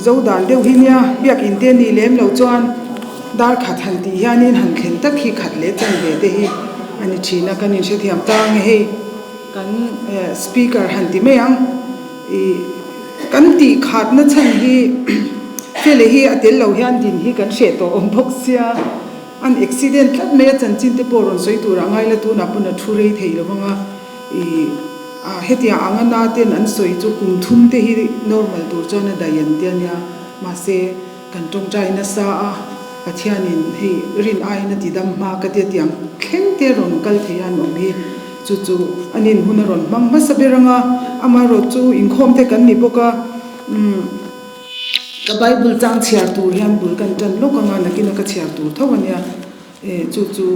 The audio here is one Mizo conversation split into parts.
Mizo dan deuh hi nia biakin te nih lem lo chuan dar khat han tih hianin han thlen tak hi khat leh chan ve te hi a ni thin a, kan inhrethiam tlang e hei kan speaker han ti mai ang ih kan tih khatna chhan hi fele hi a tel lo hian din hi kan hreh tawh awm bawk sia an accident tlat mai a chanchin te pawh rawn sawi turah ngai la tunah pawn a thu rei thei lo vang a ih ah hetiang anga na ten an sawi chu kum thum te hi normal tur chuan a daih an ti a nia mahse kan tawngtai nasa a Pathianin hei rin aiin a ti dam hma ka tia tiang thleng te rawn kal thei a an awm hi chu chu an in hun a rawn hmang hmasa ber ang a amaherawh chu inkhawm te kan ni bawk a umm ka bible chang chhiar tur hian bul kan tan lawk ang a nakin a ka chhiar tur tho a nia. E chu chu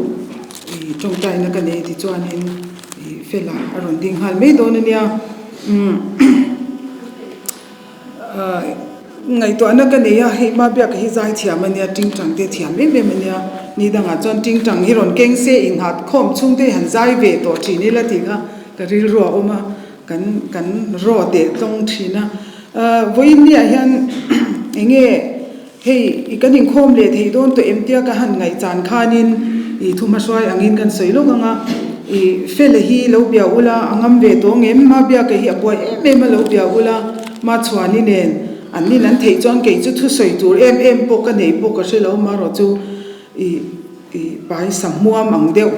i tawngtaina ka nei tichuanin i fela a rawn ding nghal mai dawn a nia. Umm ngaihtuahna ka nei a, hei Mabiaka hi zai thiam a nia, tingtang te thiam em em a nia. Ni dangah chuan tingtang hi rawn keng se inghat khawm chhung te han zai ve tawh thin ila tih kha ka rilru a awm a, kan kan raw teh tlawng thin a. Vawiin niah hian eng nge Hei, i kan inkhawm leh thei dawn tawh em tia ka han ngaihchan khanin i thuhmahruai angin kan sawi lawk ang a, i Fela hi lo bia ula a ngam ve tawh ang em? Ma biaka hi a buai em em a lo bia ula, ma chhuani nen an nin an theih chuan kei chu thusawi tur em em pawh ka neih pawh ka hre lo marawh chu i i paisa hmuam ang deuh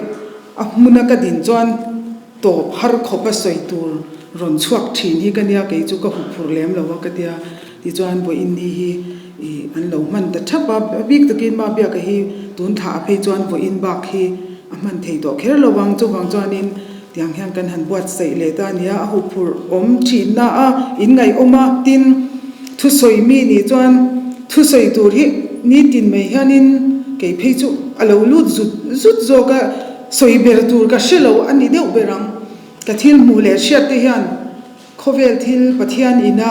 a hmuna ka din chuan tawp har khawp a sawi tur rawn chhuak thin hi ka nia kei chu ka huphurh lem lo a ka tia. Tichuan vawiin ni hi ih an lo hman ta thap a, a bik takin Mabiaka hi tun thla a phei chuan vawiin bak hi a hman thei tawh kher lo ang, chuvang chuanin tiang hian kan han buatsaih leh ta a nia, a huphurh awm thinna a inngaihawm a, tin thusawi mi nih chuan thusawi tur hi nitin mai hianin kei phei chu a lo lut zut zut zawk a, sawi ber tur ka hre lo a ni deuh ber ang, ka thil hmuh leh hriat te hian. Khawvel thil Pathian ina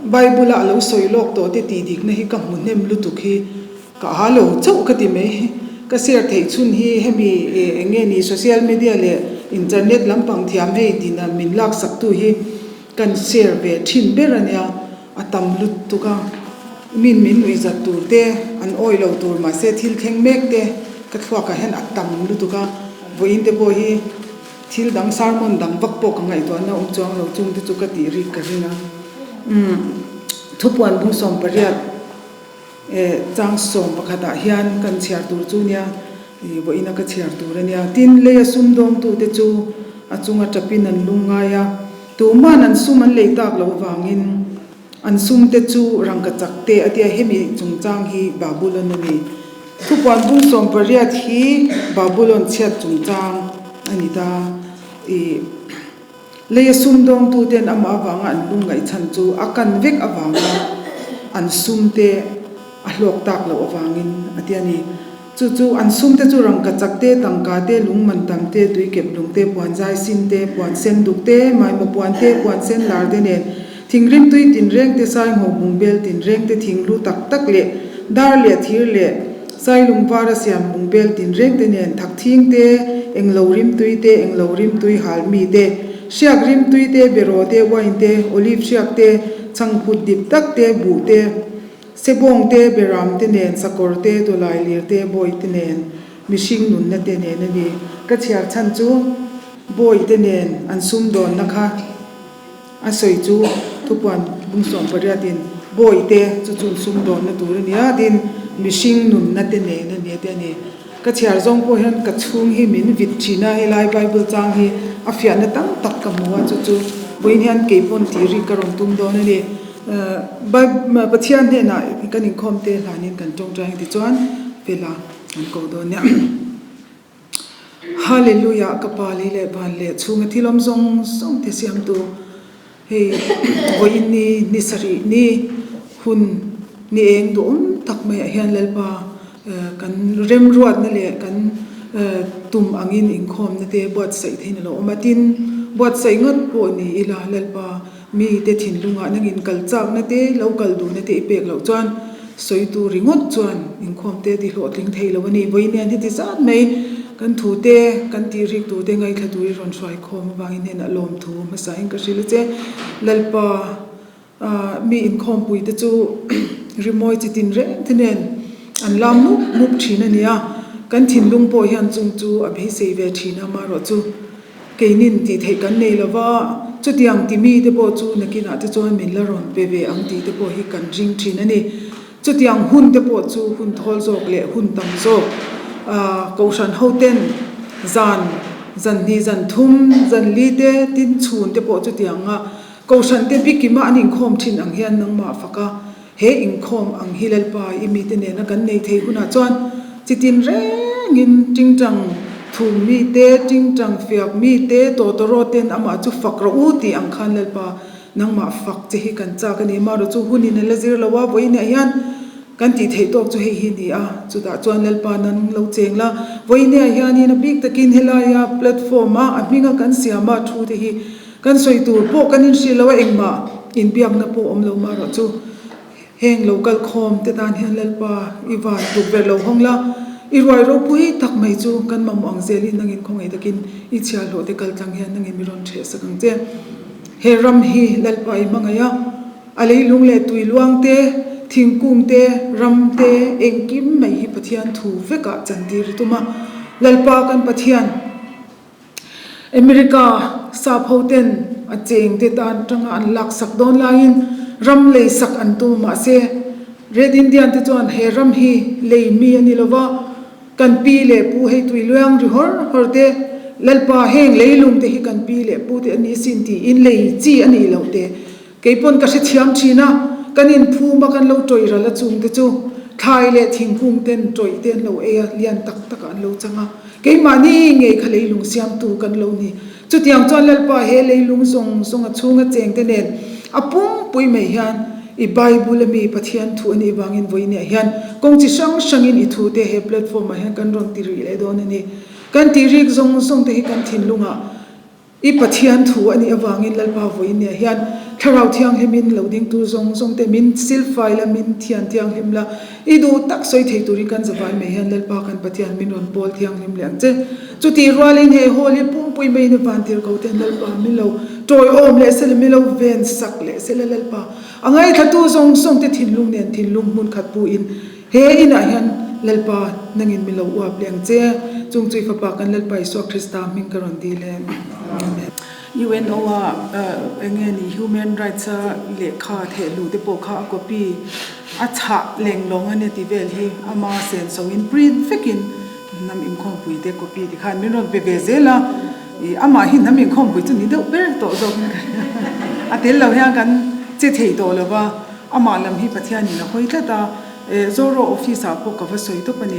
Bible a alo sawi lawk tawh te tih dikna hi ka hmu hnem lutuk hi ka ha lo chauh ka ti mai. Ka share theih chhun hi hemi eng nge ni social media leh internet lampang thiam hei dina min laksak tu hi kan share ve thin ber a nia, a tam lutuk a. Min min nuihzat tur te an awih lo tur mahse thil thleng mek te ka thluakah hian a tam lutuk a, vawiin te pawh hi. Thil dang sermon dang vak pawh ka ngaihtuahna awm chuang lo chung te chu ka tih rik ka ring a. Umm thupuan bung 18 eh chang 11 ah hian kan chhiar tur chu nia ih vawiin a ka chhiar tur a nia. Tin lei a sum dawngtu te chu a chunga tapin an lung ngai a, tuman an sum an lei tak loh vangin An sumte chu rangkachak te a tia hemi chungchang hi Babulon a ni. Thupuan bung 18 hi Babulon chhiat chungchang a ni ta. I leia sumdawngtuten amah avanga an lungngaihchhan chu a kan vek avanga an sumte a hlawk tak loh avangin a ti a ni. Chu chu an sumte chu rangkachak te, tangka te, lung man tam te, tuikep lung te, puan zai sin te, puan sen duk te, maimaw puan te, puan sen lar te nen thingrim tui tinreng te, saingho bungbel tinreng te, thinglu tak tak leh dar leh thir leh sailung vara siam bungbel tinreng te nen thakthing te, englo rimtui te, englo rimtui halmi te, hriak rimtui te, beraw te, wine te, olive hriak te, chhangphut dip tak te, buh te. Sebawng te, beram te nen, sakawr te, tawlai lir te, bawi te nen, mihring nunna te nen a ni. Ka chhiar chhan chu bawi te nen an sumdawnna kha a sawi chu thupuan bung 18 in bawi te chu chung sumdawnna tur a ni a, tin mihring nunna te nen a ni a ti a ni. Ka chhiar zawng pawh hian ka chhung hi min vit thin a, helai Bible chang hi a fiahna tam tak ka hmu a, chu chu vawiin hian kei pawn tih rik ka rawn tum dawn a ni. Pathian hnenah kan inkhawm te hlanin kan tawngtai ang tichuan fela kan ko dawn nia. Hallelujah ka pa lei leh van leh chhunga thil awm zawng zawng te siamtu hei vawiin ni ni sarih ni hun ni eng duhawm tak maiah hian Lalpa kan remruatna leh kan tum angin inkhawmna te buatsaih theihna lo awm a tin buatsaih ngawt pawh ni ila Lalpa Mite thinlungah nangin kal chakna te, lo kal duhna te i pek loh chuan sawi tur ringawt chuan inkhawm te ti hlawhtling thei lo a ni. Vawiin heti zat mai kan thu te, kan tih rik tur te ngaithla tur i rawn hruai khawm avangin hnenah lawmthu hmasain ka hrilh a che. Lalpa. Mi inkhawmpui te chu rimawi chi tin reng te nen an lam mup mup thin a ni a, kan thinlung pawh hian chung chu a beisei ve thin a, amaherawhchu keinin tih theih kan nei lo va, chutiang ti mi te pawh chu nakinah te chuan min la rawn pe ve ang tih te pawh hi kan ring thin a ni. Chutiang hun te pawh chu hun thawl zawk leh hun tam zawk Kohhran hoten zan, zan hnih, zan thum, zan li te, tin chhun te pawh chutianga Kohhran te bikima an inkhawm thin ang hian nangmah faka he inkhawm ang hi Lalpa i mite nena kan nei thei hunah chuan chitin rengin tingtang thum mite, tingtang fiak mite, tawtawraw ten amah chu fak rawh u tih ang khan Lalpa Nangmah fak che hi kan chak a ni. Marawh chu hunin a la zir lo a, vawiinah hian kan tih theih tawk chu hei hi a ni a, chutah chuan Lalpa nan lo cheng la. Vawiinah hianin a bik takin helaia platform a a hminga kan siam a thu te hi kan sawi tur pawh kan inhrilh lo a, engmah inbiakna pawh awm lo marawh chu. Heng lo kal khawm te tan hian Lalpa i van tuk ber lo hawng la, i ruai ropui tak mai chu kan mamawh ang zelin nangin khawngaih takin i chhiahhlawh te kal tlang hian nangin mi rawn ṭheh sak ang che. He ram hi Lalpa i hmangaih a, a leilung leh tui luang te, thingkung te, ram te, engkim mai hi Pathian thu vekah chantir i tum a. Lalpa kan Pathian. America sap ho ten a cheng te tan tanga an lak sak dawn laiin ram lei sak an tum mahse Red Indian te chuan he ram hi lei mi a ni lova, kan pi leh pu hei tui luang ri hawr hawr te, Lalpa heng leilung te hi kan pi leh pu te a ni sin tiin lei chi a nih loh te Kei pawn ka hrethiam thin a, kan inphum a kan lo tawih ral a chung te chu thlai leh thingkung ten tawih te an lo ei a, lian tak tak ah an lo chang a. Keimahni ngei kha leilung siamtu kan lo ni. Chutiang chuan Lalpa he leilung zawng zawng a chhunga cheng te nen a pumpui mai hian i Bible a mi Pathian thu a nih vangin vawiiniah hian kawng chi hrang hrangin i thu te he platform ah hian kan rawn ti rih leh dawn a ni. Kan tih rik zawng zawng te hi kan thinlungah I Pathian thu a nih avangin Lalpa vawiinniah hian Thlarau Thianghlimin lo ding tur zawng zawng te min silfai la, min thian thianghlim la, i duh tak sawi thei turin kan zavai mai hian Lalpa kan Pathian min rawn pawl thianghlim leh ang che. Chutih rualin he hall hi pumpui maiin i vantir ko ten Lalpa min lo tawiawm leh sela, min lo ven sak leh sela Lalpa a ngaithlatu zawng zawng te thinlung nen thinlung hmun khat pu in He inah hian Lalpa nangin min lo uap leng che, chung chu i fapa kan Lalpa Isua Krista hming ka rawn dil e. Amen. UNO a eng nge ni Human Rights a lehkha thehluh te pawh kha a copy a chhah leng lawng a nia tih vel hi ama senso in print vekin hnam inkhawmpui te copy ti khan min rawn pe ve zel a, ih amah hi hnam inkhawmpui chu ni deuh ber tawh zawkin ka hria a tel lo hian kan che thei tawh lo va. Amah lam hi Pathianin a hawi tlat a, eh Zoro office ah pawh ka va sawi tawp a ni.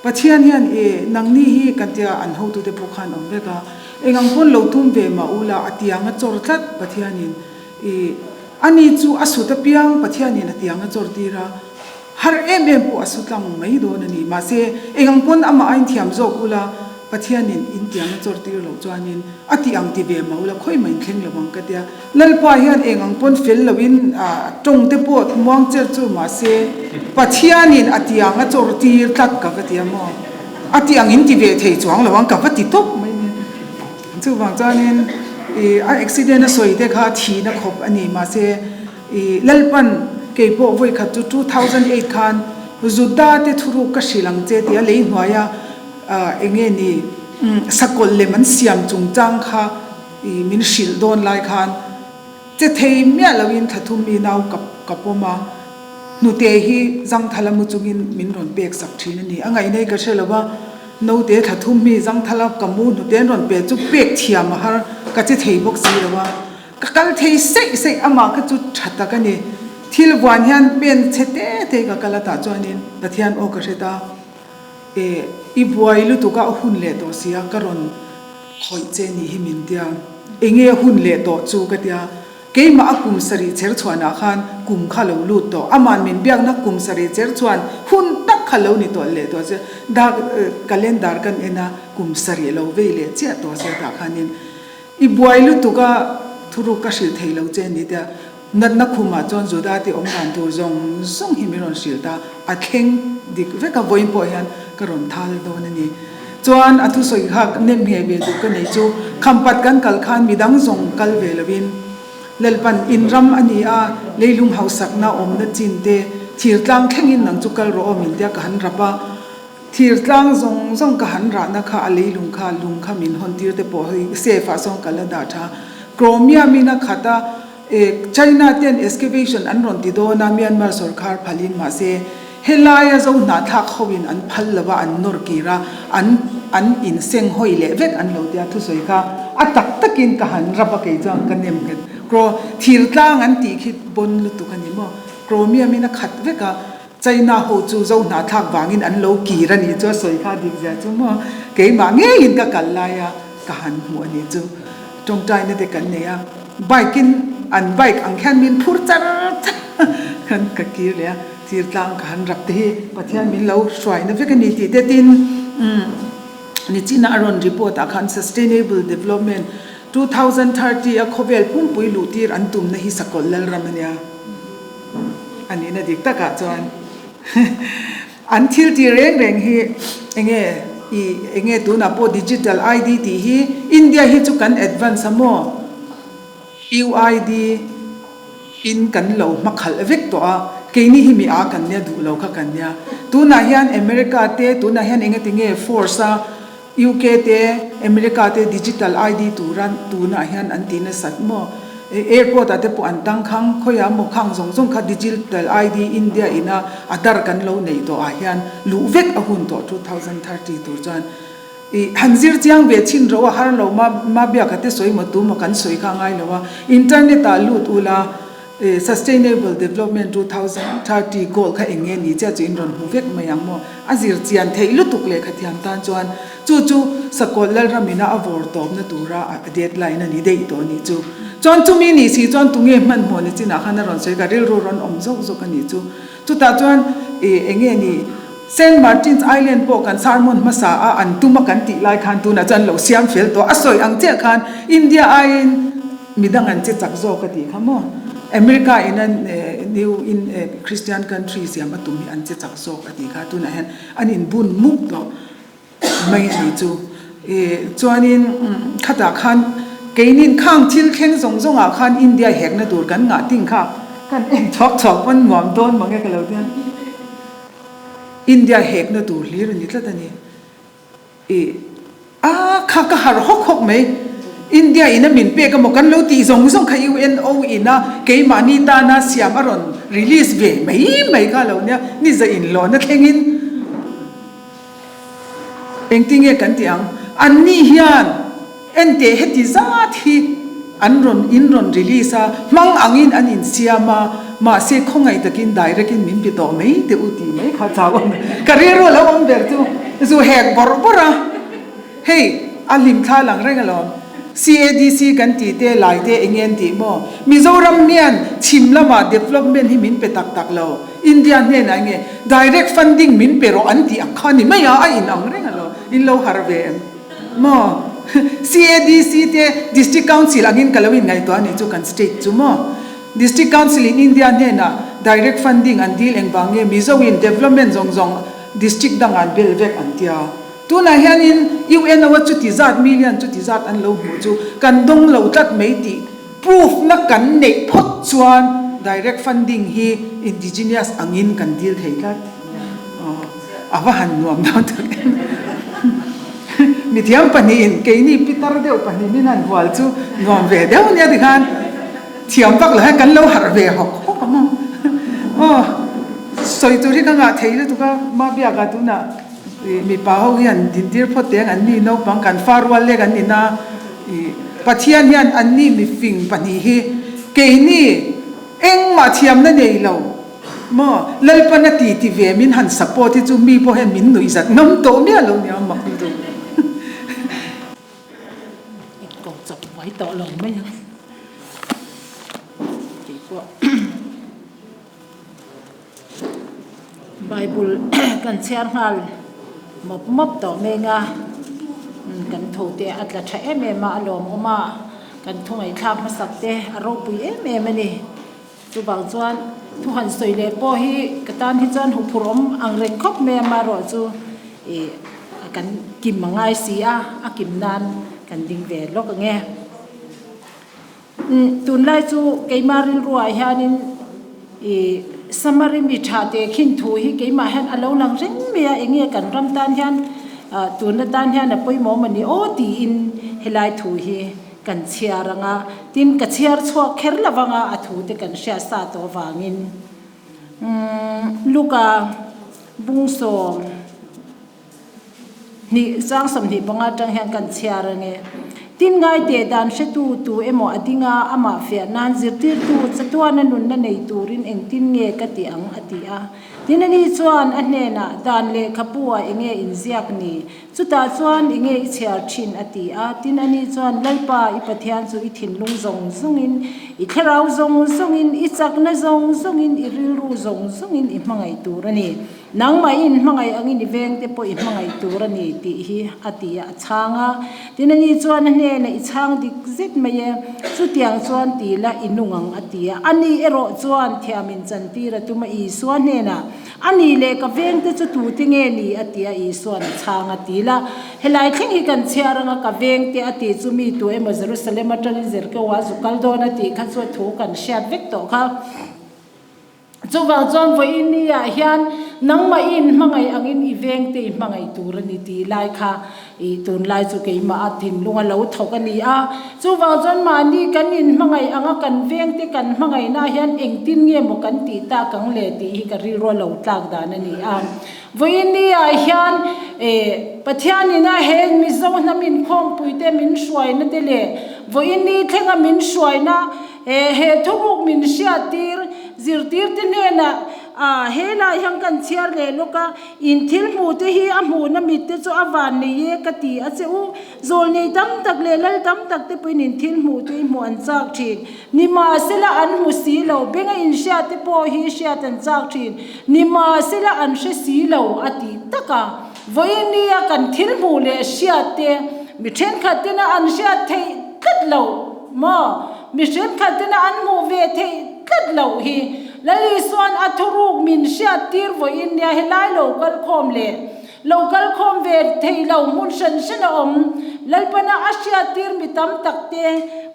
Pathian hian eh nangni hi kan tia an hotute pawh khan awm vek a, eng ang pawn lo tum ve mah ula a tiang a chawr tlat Pathianin eh ani chu a sut apiang Pathianin a tiang a chawr tir a, har em em pawh a su tlang mai dawn a ni. Mahse eng ang pawn amah a inthiam zawk ula Pathianin in tiang a chawr tir loh chuanin a ti ang ti ve mah ula khawi mah in thleng lo ang ka tia. Lalpa hian eng ang pawn fel loin a tawng te pawh muang cher chu mahse Pathianin a tiang a chawr tir tlat ka va ti a maw? A ti ang in ti ve thei chuang lo ang ka va ti tawp mai nia. Chuvang chuanin ih a accident a sawi te kha thihna khawp a ni mahse ih Lalpan kei pawh vawikhat chu 2008 khan Juda te thuruk ka hrilh ang che tih a lei hnuaia eng nge ni sakawlh lem an siam chungchang kha I min hrilh dawn lai khan che thei miah loin thla thum mi nau ka ka pawm a, hnute hi zangthala mu chungin min rawn pek sak thin a ni. A ngaihnei ka hre lo va, naute thla thum mi zangthala ka mu hnute an rawn pe chu pek thiam a har ka che thei bawk si lo a, ka kal thei seih seih amah kha chu tha tak a ni. Thil vuan hian pen chhe te te ka kal a tah chuanin Pathian aw ka hre ta. E, i buai lutuk a, a hun leh tawh sia, ka rawn khawih che nih hi min tia, enge a hun leh tawh chu ka tia, keimah a kum sarih cher chhuanah khan kum kha lo lut tawh, aman min biakna kum sarih cher chhuan hun tak kha lo ni tawh leh tawh sia, dak calendar kan en a, kum sarih lo vei leh chiah tawh sia tah khanin i buai lutuk a, thuruk ka hrilh thei lo che ni tia. Natna khumah chuan Juda te awm dan tur zawng zawng hi min rawn hrilh ta, a thleng dik vek a, vawiin pawh hian ka rawn thal dawn a ni. Chuan a thusawi kha nem ngheh ve duh ka nei chu, Khampat kan kal khan midang zawng kal ve lovin. Lalpan in ram a ni a, leilung hausakna awmna chin te, thirtlang thlengin nang chu kal rawh aw min tia ka han rap a. Thirtlang zawng zawng ka han rahna kha a leilung kha lung kha min hawn tir te pawh hei safe ah sawn ka la dah tha. Chromium in a khat a, e China ten excavation an rawn ti dawn a Myanmar sawrkhar phalin mahse helaia zo hnahthlak ho in an phal lo a an nawr kir a an an in seng hawi leh vek an lo tia thusawi kha a tak takin ka han rap a kei chuan ka nem nghet. Chro thirtlang an tih khi bon lutuk a ni maw? Chromium in a khat vek a. China ho chu zo hnahthlak vangin an lo kir a nih chu a sawi kha dik zia chu maw keimah ngeiin ka kal lai a ka han hmuh a nih chu tawngtaina te kan nei a bike in an bike ang khian min phur char char khan ka kir leh a thir tlang ka han rap te hi Pathian min lo hruaina vek a ni tih te tin umm nichina a rawn report ah khan sustainable development 2030 a khawvel pumpui luh tir an tumna hi sakawlh lalram a nia. A nihna dik takah chuan an thil tih reng reng hi enge i enge tunah pawh digital ID tih hi India hi chu kan advance a maw UID in kan lo hma khalh vek tawh a keini hi mi a kan nia duh lo kha kan nia tunah hian America te tunah hian enge tinge force a UK te, America te digital ID tura tunah hian an ti nasat maw? Airport ah te pawh an tangkhang khawiah maw khang zawng zawng kha digital ID India ina Aadhaar kan lo neih tawh ah hian luh vek a hun tawh 2030 tur chuan i han zir chiang ve chhin ro a har lo ma ma biaka te sawi maw tu maw kan sawi kha a ngai lo a internet ah lut ula Sustainable Development 2030 goal kha eng nge ni chiah chu in rawn hmu vek mai ang maw? A zir chian theih lutuk lehkha thiam tan chuan chu chu Sakawlh Lalramina a vawr tawpna tura a deadline a ni daih tawh a nih chu. Chuan chumi nih si chuan tunge hmanhmawh ni chinah khan a rawn sawi ka rilru rawn awm zawk zawk a nih chu. Chutah chuan eng nge ni Saint Martin's Island pawh kan sermon hmasa a an tum a kan tih lai khan tunah chuan lo siam fel tawh a sawi ang chiah khan India aiin Midang an che chak zawk a tih kha maw? America in a new in Christian country siam a tum hi an che chak zawk a tih kha tunah hian an in bun mup tawh mai a nih chu. Chuanin khatah khan keinin khang thil thleng zawng zawngah khan India hekna tur kan ngah ting kha kan en chhuak chhuak pawn nuam dawn mange ka lo tia. India hekna tur hlir a ni tlat a ni. I a kha ka harh hawk hawk mai. India in a min pek emaw kan lo tih zawng zawng kha UNO in a keimahni tana siam a rawn release ve mai mai kha lo nia ni za inlawhna thlengin engtinge kan tih ang. Anni hian Enteh heti zat hi an rawn in rawn release a, hmang angin an insiam a, mahse khawngaih takin direct in min pe tawh mai teh u tih mai kha chau a ni. Ka rilru a lo awm ber chu zu hek bawrh bawrh a, hei a hlim thla lang reng alawm. CADC kan tih te lai te eng nge an tih maw? Mizoram hian chhim lamah development hi min pe tak tak lo, India hnenah eng nge direct funding min pe rawh an tih ang kha a ni mai a, a inang reng alawm, in lo harh ve em? Maw? CADC te District Council angin ka lo inngaihtuah a nih chu kan state chu maw? District Council in India hnenah direct funding an dil engvang nge Mizo in development zawng zawng district dangah an bel vek an tia. Tunah hianin UNO a chuti zat million chuti zat an lo hmuh chu kan dawng lo tlat mai tih proof na kan neih phawt chuan direct funding hi indigenous angin kan dil thei tlat. A va han nuam dawn tak em. Mithiam pahnihin keini pitar deuh pahnih min han hual chu nuam ve deuh nia tikhan thiam vak lo hian kan lo harh ve hawk hawk ang aw. Aw sawi tur hi ka ngah thei lutuk a, Mabiaka tunah mipa ho hian dintir phawt teng an ni naupang kan fa rual lek an ni na ih Pathian hian an ni mifing pahnih hi keini engmah thiamna nei lo Maw? Lalpan a ti ti ve min han support hi chu mi pawh hian min nuih zat ngam tawh miah lo nia mak lutuk. In ko chawp buai tawh lo mai ang tih pawh Bible kan chhiar nghal mawp mawp tawh meng a, kan tho te a tla tha em em a, a lawmawm a, kan thu ngaihthlak hmasak te a ropui em em a ni. Chuvang chuan thu han sawi leh pawh hi ka tan hi chuan huphurh awm ang reng khawp mai a, amaherawhchu ih kan kim a ngai si a, a kim nan kan ding ve lawk ang e. Tunlai chu keimah rilruah hianin ih Samari mi tha teh khin thu hi keimah hian a lo lang reng mai a, enge kan ram tan hian tun atan hian a pawimawh mawni aw tiin helai thu hi kan chhiar ang a, tin ka chhiar chhuak kher lo vang a, a thu te kan hriat sa tawh avangin Luka bungsawm. Hnih, sang 25 atang hian kan chhiar ang e. Tin ngai teh dan hretu tu emaw a ding a, amah fiah nan zirtirtu chatuana nunna nei turin engtin nge ka ti ang a ti a. Tin ani chuan a hnenah, Dan lehkhabu ah enge inziak ni? Chutah chuan enge i chhiar thin a ti a. Tin ani chuan, Lalpa, i Pathian chu i thinlung zawng zawngin, i thlarau zawng zawngin, i chakna zawng zawngin, i rilru zawng zawngin i hmangaih tur a ni. Nangmah i inhmangaih angin i vengte pawh i hmangaih tur a ni tih hi a ti a, a chhang a. Tin, ani chuan a hnenah, I chhang dik zet mai e, chutiang chuan ti la i nung ang a ti a. Ani erawh chuan thiam inchantir a tum a, Isua hnenah, A ni leh ka vengte chu tute nge ni? a ti a, Isua'n a chhang a ti la. Helai thleng hi kan chhiar anga ka vengte a tih chu mi tu emaw Jerusalem atangin Jeriko ah zu kal dawn a tih kha chu a thu kan hriat vek tawh kha. Chuvang chuan vawiin ni ah hian nangmah i inhmangaih angin i vengte i hmangaih tur a ni tih lai kha i tunlai chu keimah a thinlung a lo thawk a ni a. Chuvang chuan mahni kan inhmangaih anga kan vengte kan hmangaihna ah hian engtin nge maw kan tih tak ang le tih hi ka rilru a lo tlak dan a ni a. Vawiin ni ah hian Pathianin a he Mizo hnam inkhawmpuite min hruaina te leh vawiin ni thlenga min hruaina He thuruk min hriattir zirtirte hnenah he lai hian kan chhiar leh lawk a, in thil hmuh te hi a hmuhna mit te chu a van nei e ka ti a che u. Zawlnei tam tak leh lal tam tak te pawhin in thil hmuh te hi hmuh an chak thin. Nimahsela an hmu si lo, benga inhriat te pawh hi hriat an chak thin. Nimahsela an hre si lo a tih tak a. Vawiin nia kan thil hmuh leh hriat te mi thenkhat tena an hriat theih tlat loh maw? Mi thenkhat tena an hmuh ve theih tlat loh hi Lal Isua'n a thuruk min hriat tir vawiin nia helai lo kal khawm leh lo kal khawm ve theih lo hmun hran hran a awm Lalpana a hriat tir mi tam tak te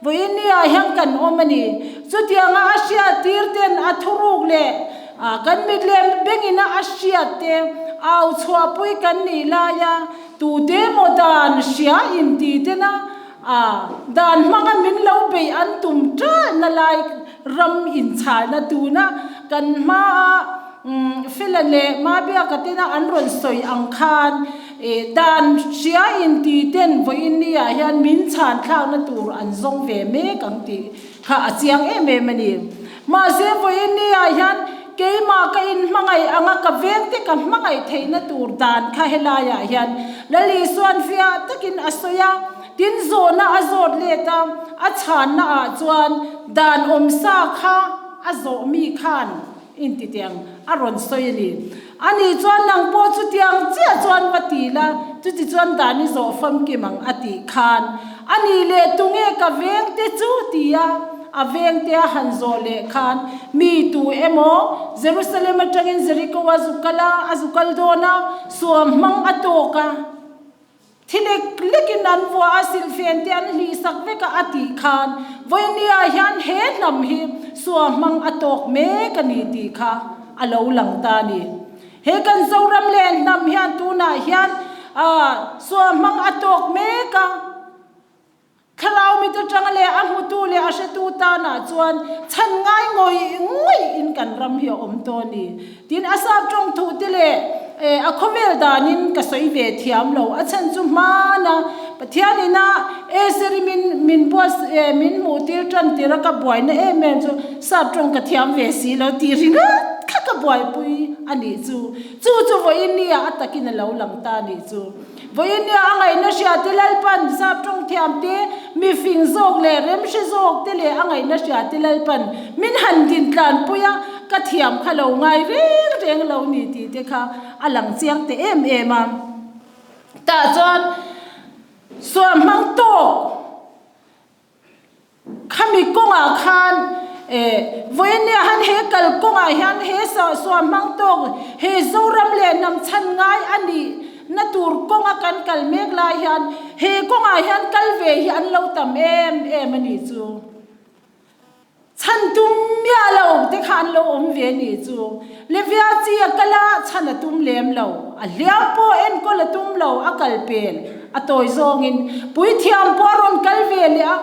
vawiin nia hian kan awm a ni. Chutianga a hriat tir ten a thuruk leh A kan mit leh bengin a a hriat te au chhuahpui kan nih laia tute emaw dan hria inti tena a dan hmanga min lo beih an tum ṭalhna lai ram inchhalna tuna kan hmaa Fela leh Mabiaka tena an rawn sawi ang khan dan hria inti ten vawiin niah hian min chhan thlakna tur an zawng ve mek ang tih Kha a chiang em em a ni. Mahse vawiin ni ah hian keimah ka inhmangaih anga ka vengte ka hmangaih theihna tur dan kha helai ah hian Lal Isua'n fiah takin a sawi a, tin zawhna a zawt let a, a chhanna ah chuan dan awmsa kha a zawh mi khan inti tiang a rawn sawi a ni. Ani chuan nang pawh chutiang chiah chuan va ti la, chuti chuan dan i zawh famkim ang a tih khan a ni leh tunge ka vengte chu tia a vengte a han zawh leh khan mi tu emaw Jerusalem atangin Jeriko a zu kal a, a zu kal dawn a, suam hmang a tawk a. Thi lek lekin an vuah a, silhfen te an hlih sak vek a, a tih khan Vawinia hian he hnam hi sua hmang a tawk mek a ni tih kha a lo lang ta a ni. He kan Zoram leh hnam hian tunah hian sua hmang a tawk mek a. Thlarau mit atanga leh a hmutu leh a hretu tanah chuan chhan ngai ngawih ngawih in kan ram hi a awm tawh a ni. Tin, a sap tawng thu te leh a khawvel danin ka sawi ve thiam lo. A chhan chu hmana Pathian ina Eseri min min buat min hmuh tir tan tir a ka buaina em em chu sap tawng ka thiam ve si lo tih ringawt kha ka buaipui a nih chu. Chu chu vawiin nia a takin a lo lang ta a nih chu. Vawinia a ngaihna hriate Lalpan sap tawng thiamte, mi fing zawk leh remhre zawkte leh a ngaihna hriate Lalpan min han din tlanpui a, ka thiam kha lo ngai reng reng lo ni tih te kha a lang chiang teh em em a. Tah chuan suah hmang tawk. Khami kawngah khan eh vawinia han he kal kawngah hian he sahsuah hmang tawk he Zoram leh hnam chhan ngai a nih na tur kawnga kan kal mek lai hian he kawngah hian kal ve hi an lo tam em em a nih chu. Chhan tum miah lo te kha an lo awm ve nih chu. Levia chi a kal a, chhan a tum lem lo. A hliam pawh enkawl a tum lo, a kal pel a tawi zawngin. Puithiam pawh a rawn kal ve leh a,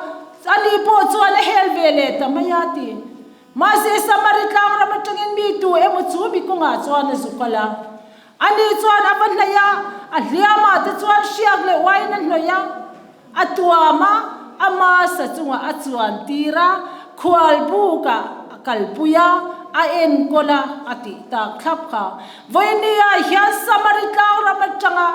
ani pawh chuan a hel ve leh ta mai a ti. Mahse Samari tlangram atangin mi tu emaw chu mi kawngah chuan a zu kal a. Ani chuan a va hnaih a, a hliamah te chuan hriak leh uain a hnawih a. A tuam a, ama sa chungah a chuan tir a, khual bukah a kalpui a, a enkawl a, a tih tak thlap kha. Vawinia hian Samari tlangram atanga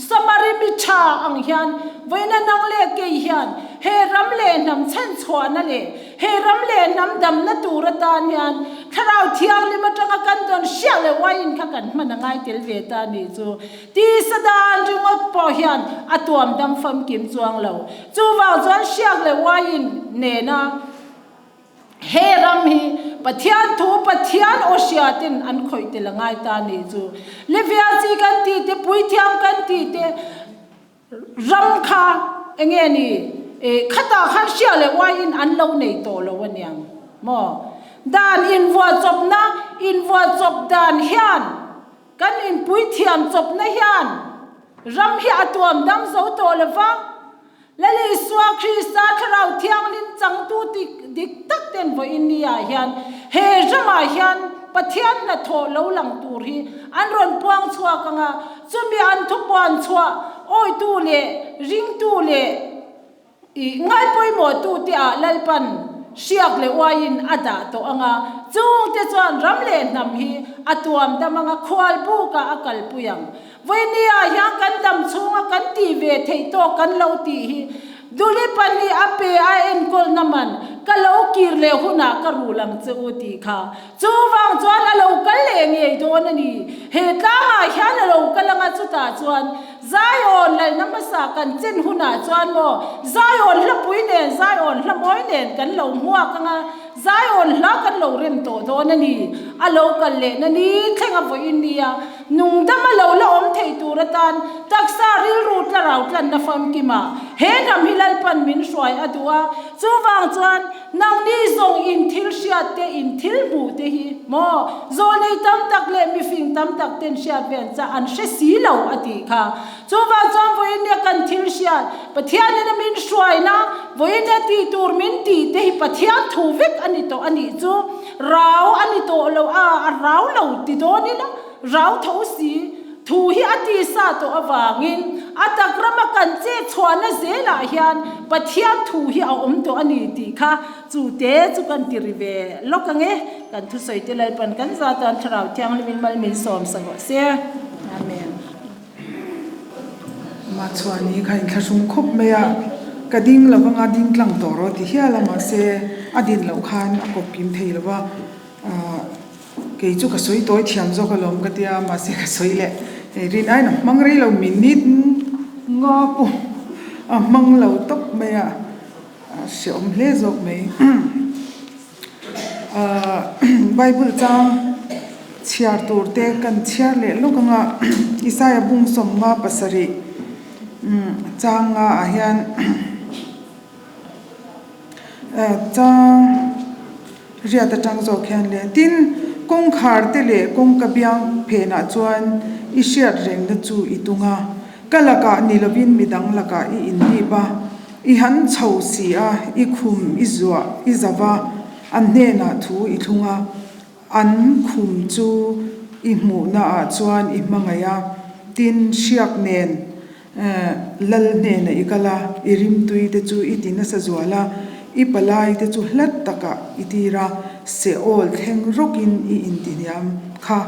Samari mi tha ang hian vawiina nang leh kei hian he ram leh hnam chhanchhuahna leh he ram leh hnam damna tur atan hian Thlarau Thianghlim atanga kan dawn hriak leh uaiin kha kan hman a ngai tel ve ta a nih chu. Tisa dan ringawt pawh hian a tuam dam famkim chuang lo. Chuvang chuan hriak leh uaiin nena he ram hi Pathian thu Pathian aw hriatin an khawih tel a ngai ta nih chu. Levia chi kan tih te, puithiam kan tih te ram kha enge ni khatah khan hriak leh uaiin an lo nei tawh lo aniang maw? Dan invuahchawpna invuahchawp dan hian Kan inpuithiam chawpna hian ram hi a tuam dam zo tawh lo va, Lal Isua Krista Thlarau Thianghlim changtu dik tak ten vawiin ni ah hian he ramah hian Pathian hnathawh lo lang tur hi an rawn puang chhuak ang a, chumi an thupuan chhuah awitu leh ringtu leh I ngai pawimawh tute ah Lalpan hriak leh uaiin a dah tawh ang a, chungte chuan ram leh hnam hi a tuam dam ang a, khual bukah a kalpui ang. Vawiini ah hian kan dam chhunga kan tih ve theih tawk kan lo tih hi Duli pahnih a pe a enkawlna man ka lo kir leh hunah ka rul ang che u tih kha. Chuvang chuan a lo kal leh ngei dawn a ni. He tlangah hian a lo kal ang a, chutah chuan Zion lalna hmasa kan chen hunah chuan maw Zion hlapui nen Zion hla mawi nen kan lo hmuak ang a, Zion hla kan lo rem tawh dawn a ni. A lo kal lehna ni thleng a vawiin nia nungdama lo la awm thei tur atan taksa rilru tlarau tlanna famkima he hnam hi Lalpan min hruai a duh a, chuvang chuan Nangni zawng in thil hriat te, in thil hmuh te hi maw zawlnei tam tak leh mifing tam tak ten hriat ve an chah an hre si lo a tih kha. Chuvang chuan vawiin kan thil hriat, Pathianin a min hruaina, vawiin a tih tur min tih te hi Pathian thu vek a ni tawh a nih chu. Rau a ni tawh lo a, a rau lo ti dawn ila rau tho si. Thu hi a tisa tawh avangin a tak rama kan chet chhuahna zelah hian Pathian thu hi a awm tawh a ni tih kha chu te chu kan ti ri ve lawk ang e. Kan thusawi te Lalpan kan za tan Thlarau Thianghlimin mal min sawm sa rawh se. Amen. Machhuani kha inthlahrung khawp mai a, ka ding lo vanga ding tlang tawh rawh ti hial a, mahse a din loh khan a kawp kim thei lo va. Kei chu ka sawi tawi thiam zawk alawm ka tia, mahse ka sawi leh hei rin aiin a hmang rei lo minute nga pawh a hmang lo tawp mai a, a hreawm hle zawk mai. Ahh Bible chang chhiar tur te kan chhiar leh lawk ang a, Isaiah bung 57 chang nga ah hian Chang riat atang zawk hian le tin kawngkhar te leh kawngka biang phenah chuan i hriat rengna chu i tung a, ka lakah ni lovin midang lakah i inlip a, i han chho si a, i khum i zuah i zauh a, an hnenah thu i thlung a, an khum chu i hmuhna ah chuan i hmangaih a, tin hriak nen Lal hnenah i kal a, i rimtui te chu i ti nasa zual a, i palai te chu hlat takah i tir a, Seol thleng rawkin i intihniam kha.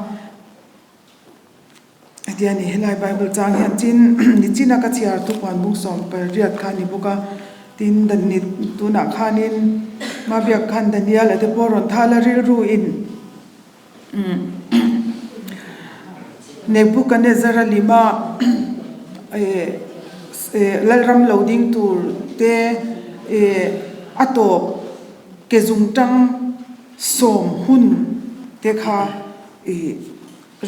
Hetia ni, helai Bible chang hian chin ni china ka chhiar thupuan bung 18 kha a ni bawk a, tin ni tunah khanin Mabiak khan Daniel a te pawh rawn thal a rilru in. Nebuchadnezzar-a lima lalram lo ding tur te a tawp ke zungtang sawm hun te kha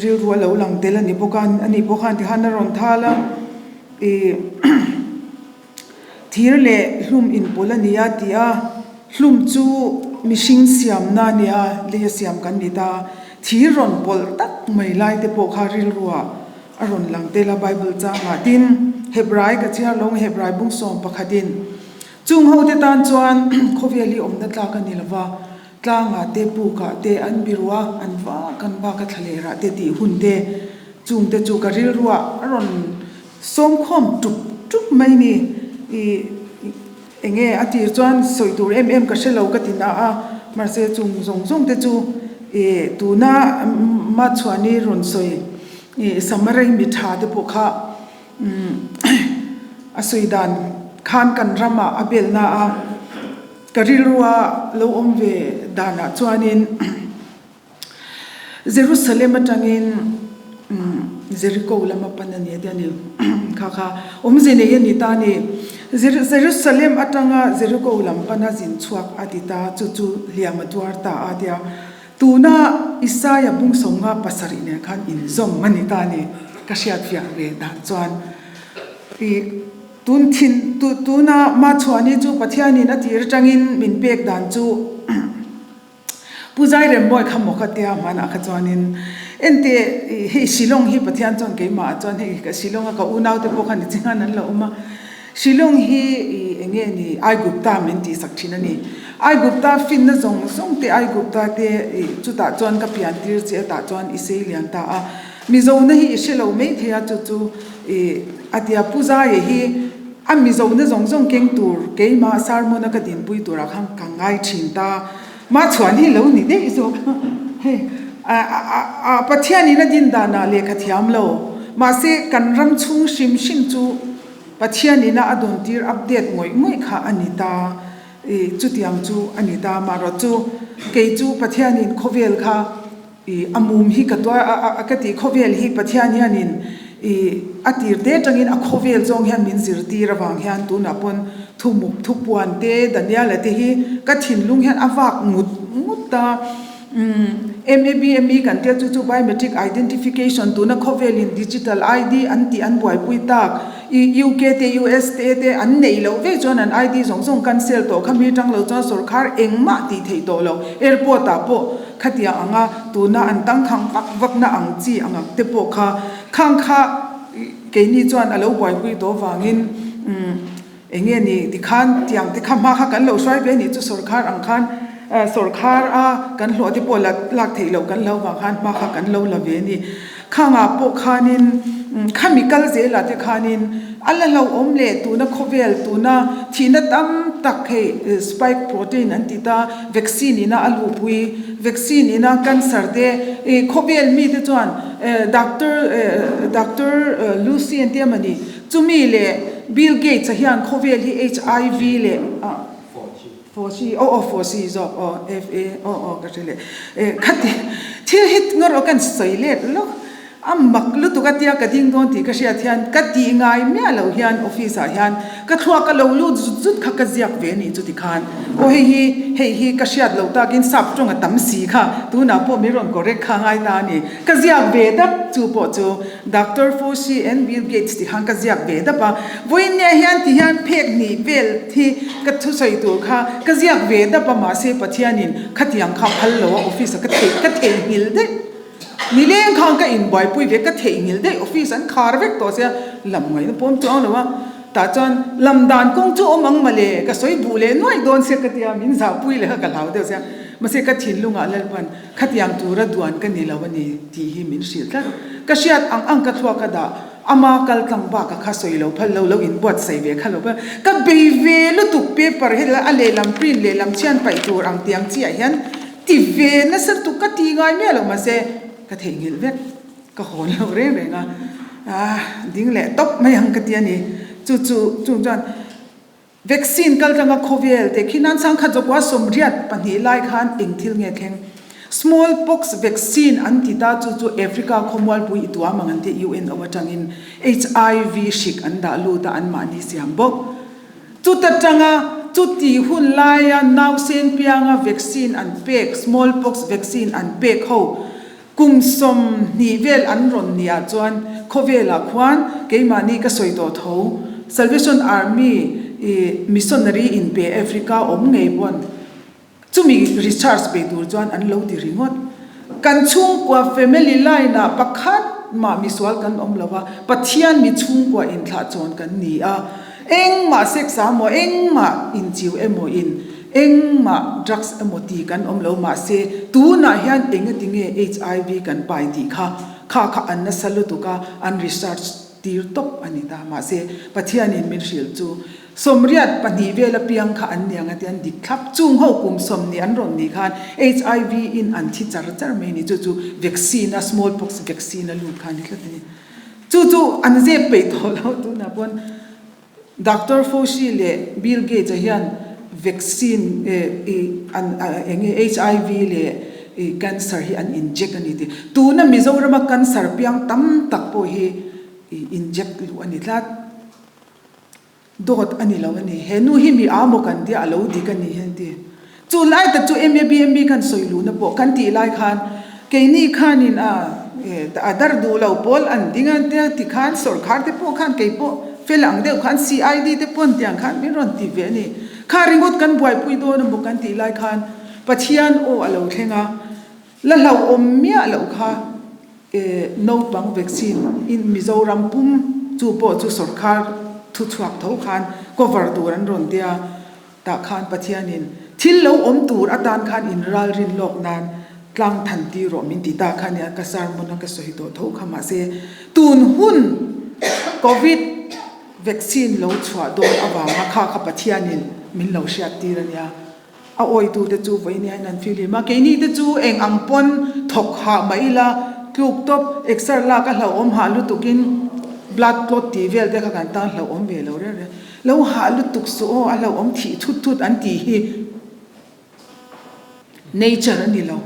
rilru a lo lang tel a ni bawk a, ani pawh khan tikhan a rawn thal a thir leh hlum inpawlh a ni a ti a, hlum chu. mihring siamna a nia, leia siam kan ni ta, thir rawn pawlh tak mai lai te pawh kha rilruah a rawn lang tel a Bible changah. Tin, Hebrai ka chhiar lo nge Hebrai bung sawm pakhatin chung ho te tan chuan khawvel hi awmna tlak a ni lo va, tlangah te pukah te an biru a, an vak an vak a thla leh rah te tih hun te chung te chu ka rilruah a rawn sawmkhawm tup tup mai ni. Ih. Enge a tir chuan sawi tur em em ka hre lo ka ti na a, mahse chung zawng zawng te chu ih tuna Machhuani rawn sawi ih Samarei mi tha te pawh kha umm a sawi dan khan kan ramah a bel na a, ka rilrua lo awm ve danah chuanin. Jerusalem atangin Jericho lama pan a ni a ti a ni. Kha kha awmze nei a ni ta a ni. Jerusalem atanga Jericho lam pana zin chhuak a ti ta, chu chu hliam a tuar ta a ti a. Tuna Isaia bung sawmnga pasarih nen khan inzawm a ni ta a ni. Ka hriat fiah ve dan chuan i tun thin tuna Machhuani chu Pathianin a tir atangin min pek dan chu Pu Zairembawi kha maw ka tia hmanah kha chuanin ente hei Shillong hi Pathian chuan keimah ah chuan hei ka Shillong a ka unau te pawh kha ni chingan an lo awm a, Shillong hi ih eng nge ni Aigupta min tih sak thin a ni. Aigupta finna zawng zawng te Aigupta te ih chutah chuan ka pian tir che a tah chuan i sei lian ta a, Mizona hi i hre lo mai thei a chu chu ih a tia Pu Zaia hi a Mizona zawng zawng keng tur keimah sermon a ka dinpui turah khan ka ngai thin ta. Machhuan hi lo ni daih zawk a, hei a Pathianin a din danah lehkha thiam lo, mahse kan ram chhung hrim hrim chu Pathianin a dawn tir update ngawih ngawih kha a ni ta, i chutiang chu a ni ta, mahrawh chu kei chu Pathianin khawvel kha I a mum hi ka tuar a a ka tih khawvel hi Pathian hianin i a tir te atangin a khawvel zawng hian min zirtir avang hian tunah pawn thumuk thupuan te Daniela te hi ka thinlung hian a vak ngut ngut a umm MABME kan tia chu chu biometric identification tuna khawvelin digital ID an tih an buaipui tak i UK te US te te an neih loh vek chuan an ID zawng zawng cancel tawh kha mi tang lo chuan sawrkhar engmah tih theih tawh lo airport ah pawh Khatiang anga tuna an tangkhang vak vakna ang chi angak te pawh kha khang kha keini chuan a lo buaipui tawh vangin umm eng nge ni tikhan tiang te kha hma kha kan lo hruai ve a nih chu sawrkhar ang khan sawrkhar a kan hlawh te pawh la lak theih loh kan lo vang khan hma kha kan lo la ve a ni. Khangah pawh khanin khami kal zelah te khanin a la hlauhawm leh tuna khawvel tuna thihna tam tak hei spike protein an ti ta vaccine ina a luhpui vaccine ina cancer te ih khawvel mite chuan doctor doctor Lucy an ti a mawni chumi leh Bill Gates a hian khawvel hi HIV leh Fawsi aw aw Fawsi zawk aw F A aw aw ka hre leh eh khati thil hi ngawr aw kan sawi let lawk a mak lutuk a tia ka ding dawn tih ka hriat hian ka tih ngai miah loh hian office ah hian ka thluak ka lo lut zut zut kha ka ziak ve anih chu tikhan aw hei hi hei hi ka hriat loh takin sap tawng a tam si kha tunah pawh min rawn correct kha ngai ta a ni ka ziak ve dap chu pawh chu Doctor Fauci and Bill Gates tih khan ka ziak ve dap a, vawiin nia hian ti hian phek hnih vel hi ka thusawi tur kha ka ziak ve dap a, mahse Pathianin khatiang kha phal lo a office a ka theih ka theihnghilh daih nileng khan ka inbuaipui ve ka theihnghilh daih office an khar vek tawh sia lam ngaihna pawm chuang lo a, tah chuan lam dan kawng chu awm ang mawle ka sawi buh leh nuaih dawn sia ka tia min zahpui leh kha ka hlau deuh sia mahse ka thinlungah Lalpan Khatiang tura duan ka ni lo a ni tih hi min hrilh tlat. Ka hriat ang ang ka thluak a dah, ama kal tlang bak a kha sawi lo phal lo, lo inbuatsaih ve kha lo phal. Ka bei ve lutuk paper hi a lehlam print lehlam chhian paih tur ang tiang chiah hian ti ve nasa lutuk ka ti ngai miah lo mahse ka theihnghilh vek, ka hawn lo reng reng a, ah ding leh tawp mai ang ka ti a ni. Chu chu chung chuan. Vaccine kal tanga khawvel te khi nan sangkhat zawkua 82 lai khan eng thil nge thleng? Small pox vaccine an ti ta chu chu Africa khawmualpui i tuam ang an ti UNO atangin HIV hrik an dah lut a an mahni siam bawk. Chuta tanga chuti hun laia nausen pianga vaccine an pek small pox vaccine an pek ho Kum 20 vel an rawn ni ah chuan khawvelah khuan keimahni ka sawi tawh tho. Salvation Army i missionary inpe Africa awm ngei pawn Chumi research bei tur chuan an lo ti ringawt. Kan chhungkua family line ah pakhat mah misual kan awm lo a, Pathian mi chhungkua inthlah chawn kan ni a, engmah sex ah maw engmah inchiu emaw in engmah drugs emaw ti kan awm lo mahse tunah hian engati nge HIV kan pai tih kha kha kha an nasa lutuk a, an research tir tawp a ni ta. Mahse Pathianin min hrilh chu 82 vel apiang kha an ni ang a ti an dik thlap. Chung ho kum 20 an rawn nih khan HIV in an thi char char mai a ni. Chu chu vaccine a small pox vaccine a lut kha a ni tlat a ni. Chu chu an zep peih tawh lo tunah pawn Doctor Fauci leh Bill Gates a hian vaccine i an eng nge HIV leh i cancer hi an inject a ni tih. Tuna Mizorama cancer piang tam tak pawh hi i inject luh a ni tlat. Dawt a ni lo a ni. He nu hi mi a maw kan tia a lo dik a ni hian ti. Chu lai tak chu MABMB khan sawi luhna pawh kan tih lai khan keini khanin a a dar duh lo pawl an ding a tia ti khan sawrkhar te pawh khan kei pawh fel ang deuh khan CID te pawn tiang khan min rawn ti ve a ni. Kha ringawt kan buaipui dawn a maw kan tih lai khan Pathian aw a lo thleng a. La hlauhawm miah loh kha naupang vaccine in Mizoram pum chu pawh chu sawrkhar thuchhuak tho khan cover tur an rawn tia tah khan Pathianin thil lo awm tur atan khan in ralrin lawk nan tlang than tir rawh min ti ta kha nia ka sermon a ka sawi tawh tho kha mahse tun hun covid vaccine lo chhuah dawn avanga kha kha Pathianin min lo hriat tir a nia. A awitute chu vawiin hian an fihlim a, keini te chu eng ang pawn thawk hah mah ila, tluk tawp, exer lak a hlauhawm hah lutukin blood clot tih vel te kha kan tan hlauhawm ve lo reng reng. Lo hah lutuk suh aw, a hlauhawm thih thut thut an tih hi nature a ni lo.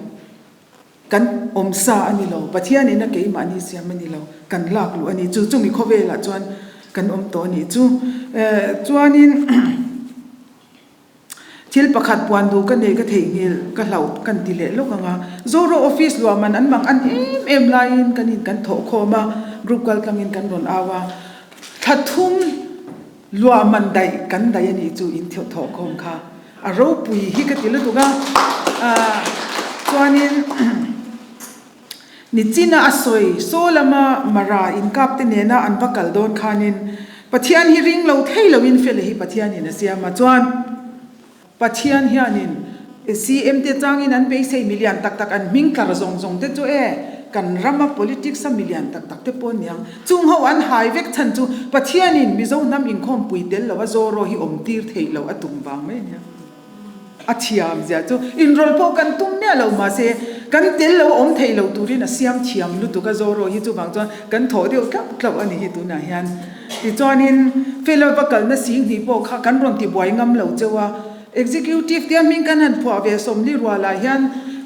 Kan awm sa a ni lo, Pathianin a keimahni siam a ni lo, kan lak luh a ni. Chu chumi khawvelah chuan kan awm tawh a nih chu. Chuanin. Thil pakhat puan duh ka nei ka theihnghilh ka hlauh kan ti leh lawk ang a, Zoro office luah man an mang an em em laiin kan in kan thawh khawm a, group kal tlangin kan rawn au a, thla thum luah man daih kan daih a nih chu in thawh khawm kha a ropui hi ka ti lutuk a, chuanin. Nichina a sawi, Saw lama Mara inkap te nena an va kal dawn khanin Pathian hi ring lo thei loin Fela hi Pathianin a siam a, chuan Pathian hianin CM te changin an beisei milian tak tak an hming tlar zawng zawng te chu e kan rama politics a milian tak tak te pawh aniang chung ho an hai vek chhan chu Pathianin Mizo hnam inkhawmpui tel lo a Zoro hi awm tir theih loh a tum vang mai ania. A thiam zia chu inrawlh pawh kan tum miah lo mahse kan tel lo awm thei lo turin a siam thiam lutuk a Zoro hi chuvang chuan kan thawh deuh tlauh tlauh a ni hi tunah hian. Tichuanin Fela va kalna Singhnih pawh kha kan rawn tibuai ngam lo cheu a, Executive tia hming kan han phuah ve 40 rualah hian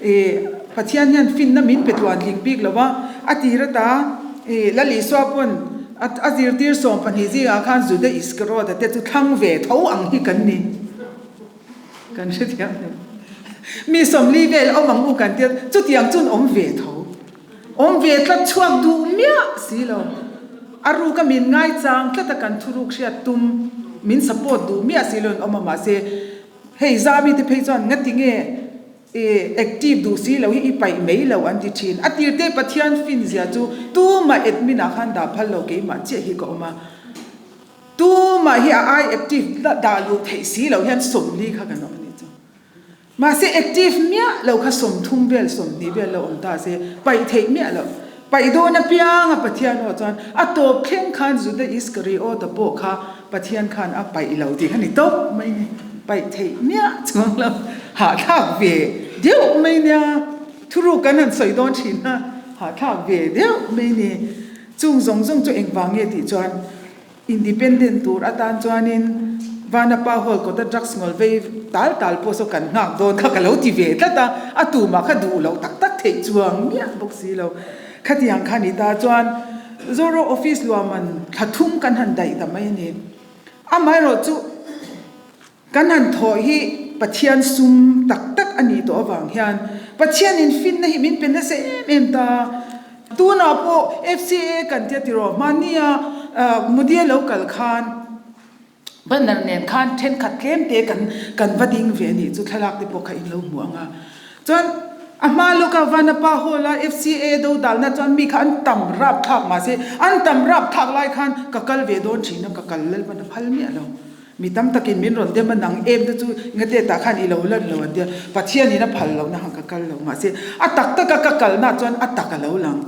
ih Pathian hian finna min pe tluan tling bik lo a, a tir ata ih Lal Isua pawn a zirtir 12 zingah khan Juda Iskariot-a te chu thlang ve tho ang hi kan ni. Kan hrethiam lo. Mi 40 vel awm ang u kan tia, chutiang chuan awm ve tho. Awm ve tlat chhuak duh miah si lo. A ruk a min ngaichang tlat a kan thuruk hriat tum min support duh miah si lo in awm a mahse hei Zami te phei chuan ngati nge i active duh si lo hi i paih mai lo an ti thin. A tirte Pathian fin zia chu tumah admin ah khan dah phal lo keimah chiah hi ka awm a. Tumah hi a ai active dah luh theih si loh hian 40 kha kan awm a nih chu. Mahse active miah lo kha 30 vel 20 vel lo awm ta se paih theih miah loh. Paih dawn apianga Pathian aw chuan a tawp thleng khan Juda Iskariota pawh kha Pathian khan a paih lo tih kha ni tawp mai ni. Paih theih miah chuang lo hahthlak ve deuh mai nia. Thuruk kan han sawi dawn thin a hahthlak ve deuh mai ni. Chung zawng zawng chu engvang nge tih chuan Independent tur atan chuanin Vanapa Hall kawta drugs ngawl vei tal tal pawh saw kan nghak dawn kha ka lo ti ve tlat a, a tumah kha duh loh tak tak theih chuang miah bawk si lo. Khatiang kha ni ta chuan Zoro office luahman thla thum kan han daih ta mai a ni. Amaherawhchu. Kan han thawh hi Pathian sum tak tak a nih tawh avang hian Pathianin finna hi min pe nasa em em ta. Tunah pawh FCA kan tia tiraw hmania Modi a lo kal khan Banner nen khan thenkhat tlem te kan kan va ding ve a nih chu thlalak te pawh kha in lo hmu ang a. Chuan a hma lawka Vanapa Hall a FCA do dalna chuan mi kha an tam rap thlak mahse an tam rap thlak lai khan ka kal ve dawn thin a ka kal lalpan a phal miah lo. Mi tam takin min rawn dem a nang em te chu ngate tah khan i lo lan lo an tia Pathianin a phal lohna khan ka kal lo mahse a tak taka ka kalna chuan a tak a lo lang.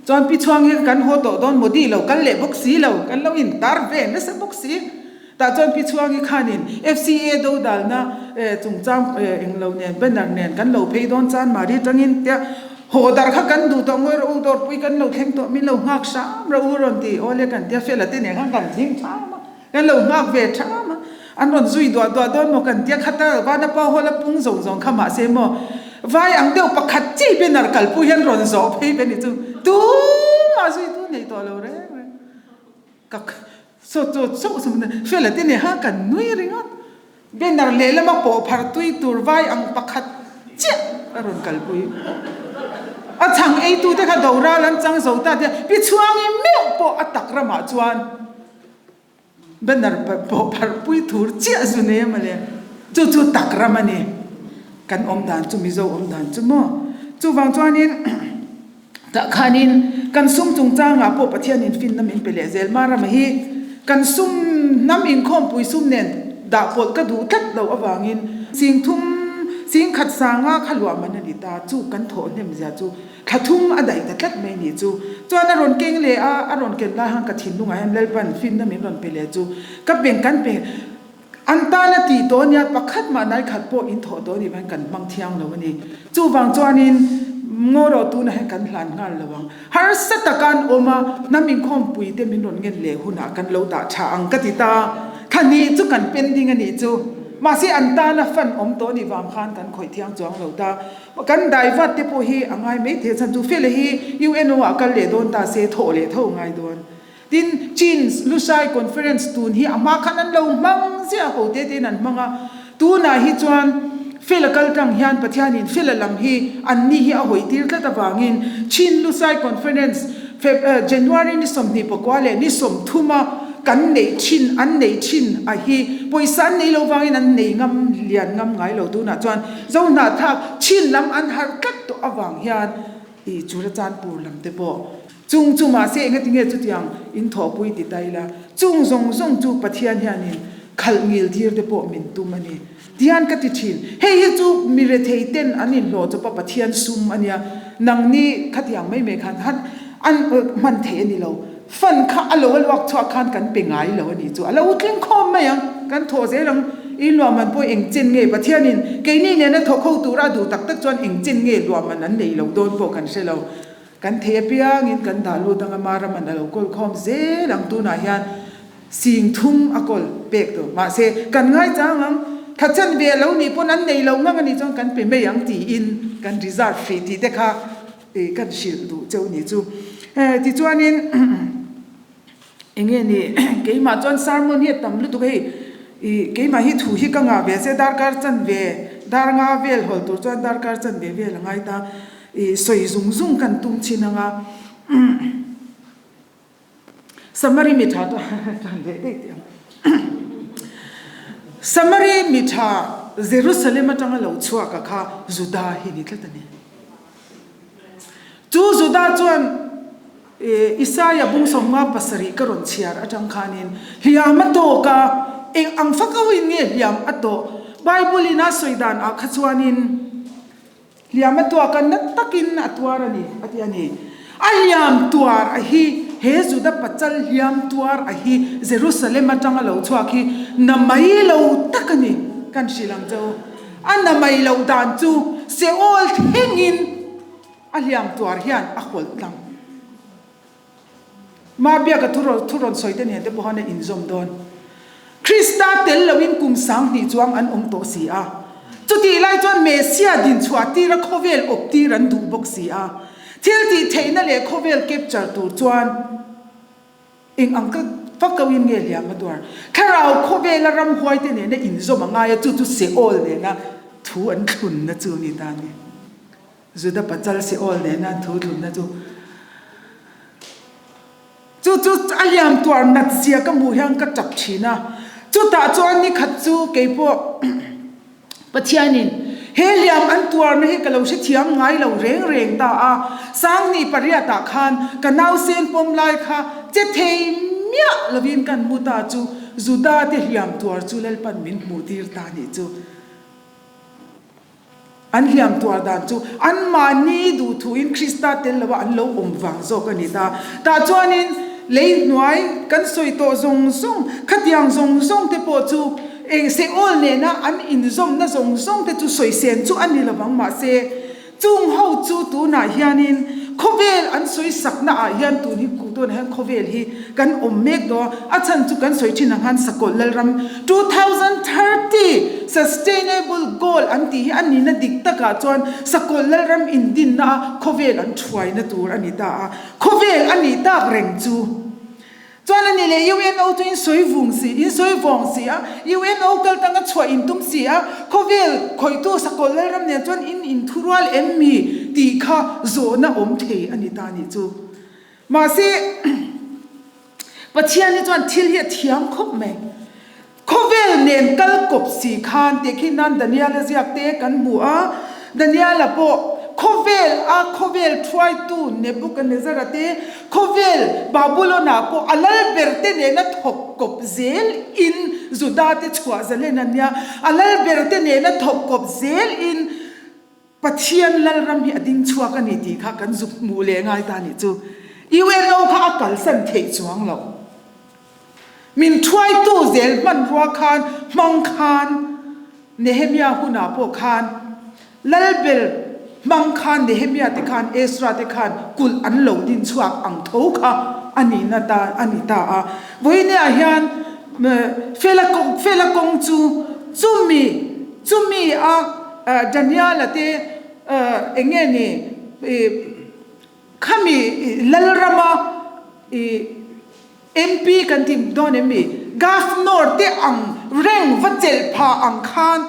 Chuan Pi Chhuang hi kan haw tawh dawn Modi lo kal leh bawk si lo, kan lo intar ve nasa bawk si. Tah chuan Pi Chhuangi khanin FCA do dalna chungchang englo nen banner nen kan lo phei dawn chuan Mari tangin tia haw dar kha kan duh tawh ngawi rawh u dawrpui kan lo thleng tawh min lo nghak hram rawh u rawn ti awle kan tia Fela te nen khan kan hlim tham a. Kan lo nghak ve ṭham a, an rawn zui duah duah dawn maw kan tia khata Vanapa Hall a pung zawng zawng kha mahse maw vai ang deuh pakhat chi banner kalpui hian rawn zawh phei ve ni chu tumah zui tu nei tawh lo reng reng ka saw chaw chauh chu Fela te nen khan kan nui ringawt. Banner lehlama pawh phar tui tur vai ang pakhat chiah a rawn kalpui. A chhang eitute kha doral an chang zo ta tia Pi Chhuangi meuh pawh a tak ramah chuan Banner pawh pharh pui thur chiah zu nei a mawle. Chu chu tak ram a ni. Kan awm dan chu Mizo awm dan chu maw. Chuvang chuanin tah khanin kan sum chungchangah pawh Pathianin finna min pe leh zel. Marama hi kan sum hnam inkhawmpui sum nen dah pawlh ka duh tlat loh avangin singthum singkhat sanga kha luah man a ni ta. Chu kan thawh hnem zia chu Thla thum a daih ta tlat mai nih chu. Chuan a rawn keng leh a, a rawn ken lai khan ka thinlungah hian Lalpan finna min rawn pe leh chu ka peng kan pe an tana tih tawh ania pakhat mah nai khat pawh in thawh tawh nih vangin kan hmang thiang lo a ni. Chuvang chuanin ngaw rawh tunah hian kan hlan nghal lo ang. Harsa taka an awm a, hnam inkhawmpui te min rawn ngen leh hunah kan lo dah tha ang ka ti ta. Thla hnih chu kan pending a nih chu. Mahse an tana fan awm tawh nih vang khan kan khawih thiang chuang lo ta. Kan daivat te pawh hi a ngai mai thei a chhan chu Fela hi UNO ah kal leh dawn ta se thawh leh tho a ngai dawn. Tin, Chin Lushai Conference tun hi a hma khan an lo hmang ziah ho te tein an hmang a, tunah hi chuan Fela kal tlang hian Pathianin Fela lam hi anni hi a hawi tir tlat avangin Chin Lushai Conference Feb January ni 24 leh ni 30 a kan neih thin an neih thin a hi pawisa an nei lo vangin an nei ngam lian ngam ngai lo tunah chuan Zohnahthlak chin lam an harh tlat tawh avang hian i Churachandpur lam te pawh chung chu mahse engatinge chutiang in thawhpui ti ta ila chung zawng zawng chu Pathian hianin khalh ngil tir te pawh min tum a ni tihian ka ti thin. Hei hi chu mi rethei ten an inhlawh chawp a Pathian sum a nia nangni khatiang mai mai khan han an hman theih a ni lo. Fund kha a lo a luak chhuak khan kan pe ngai lo a ni chu. A lo tling khawm mai ang, kan thawh zel ang. I luahman pawh eng chen nge Pathianin keini nena thawk ho tura a duh tak tak chuan eng chen nge luahman an nei lo dawn pawh kan hre lo. Kan thei apiangin kan dah lut ang a, Maraman a lo kawl khawm zel ang. Tunah hian sing thum a kawl pek tawh. Mahse, kan ngaichang ang, thla chen ve a lo nih pawn an nei lo ngang a nih chuan kan pe mai ang tiin kan reserve hrih tih te kha I kan hrilh duh cheu ni chu. Tichuanin enge ni keimah chuan sermon hi a tam lutuk hei i keimah hi thu hi ka ngah ve se darkar chan ve dar nga vel hawl tur chuan darkar chan ve vel a ngai ta i sawi zung zung kan tum chin anga Samari mi tha tan leh daih teh ang. Samari mi tha Jerusalem atanga lo chhuak a kha Juda hi ni tlat a ni. Chu Juda chuan Isaia bung 57 ka rawn chhiar atang khanin hliam a tawk a, eng ang fak auin nge hliam a tawh? Bible in a sawi dan ah kha chuanin Hliam a tuak a, na takin a tuar a ni, a ti a ni. A hliam tuar a hi, he Juda pachal hliam tuar a hi, Jerusalem atanga lo chhuak hi na mai lo tak a ni, kan hrilh ang che u. A na mai loh dan chu Seol thlengin a hliam tuar hian a hawlh tlang. Mabiaka thu thu rawn sawi te nen te pawh khan a inzawm dawn. Krista tel loin kum 2000 chuang an awm tawh si a. Chutih lai chuan Messia din chhuah tira khawvel awp tir an duh bawk si a. Thil tih theihna leh khawvel capture tur chuan eng ang ka fak ko in nge hliam a tuar. Thlarau khawvela ramhuai te nena inzawm a ngai a, chu chu Seol nena thu an thlunna chu a ni ta a ni. Juda pachal Seol nena an thu thlunna chu chu chu a liam tuar nat zia ka hmuh hian ka tap thin a. Chutah chuan ni khat chu kei pawh Pathianin he hliam an tuarna hi ka lo hrethiam ngai lo reng reng ta a, Sangni pariatah khan ka nausen pawm lai kha che thei miah lovin kan mu ta chu Juda te hliam tuar chu Lalpan min hmuh tir ta nih chu. An hliam tuar dan chu anmahni duhthuin Krista tel lova an lo awm vang zawk a ni ta. Tah chuanin lei hnuai kan sawi tawh zawng zawng, khatiang zawng zawng te pawh chu eng Seol nena an inzawmna zawng zawng te chu sawisên chu a ni lovang mahse, Chung ho chu tunah hianin khawvel an sawi sakna ah hian tun hi tunah hian khawvel hi kan awm mek daw a chhan chu kan sawi thin ang khan Sakawlh Lalram 2030 Sustainable Goal an tih hi a nihna dik takah chuan Sakawlh Lalram indinna a khawvel an thuaina tur a ni ta a khawvel a nih tak reng chu. Chuan a ni leh UNO chu in sawi vung si, in sawi vawng si a, UNO kal tanga chhuah in tum si a, khawvel khawihtu Sakawlh Lalram nen chuan in inthurual em mi tih kha zawhna awm thei a ni ta nih chu. Mahse, Pathian hi chuan thil hi a thiam khawp mai. Khawvel nen kal kawp si khan tih khi nan Daniel-a ziak te kan hmu a, Daniel-a pawh khawvel a khawvel thuaitu Nebuchadnezzar-a te, khawvel Babulon-ah pawh a lal ber te nena thawk kawp zel in Juda te chhuah zalen an nia, a lal ber te nena thawk kawp zel in Pathian Lalram hi a ding chhuak a ni tih kha kan zuk hmuh leh ngai ta nih chu. UNO kha a kalsan theih chuang loh. Min thuaitu zel hmanrua khan hmang khan Nehemia hunah pawh khan Lalbel hmang khan Nehemia te khan Ezra te khan kulh an lo din chhuak ang tho kha a nihna ta a ni ta a. Vawinia hian Fela Fela kawng chu chumi chumi a Daniel-a te eng nge ni khami Lalrama ih MP kan ti dawn em mi? Governor te ang reng va chelh pha ang khan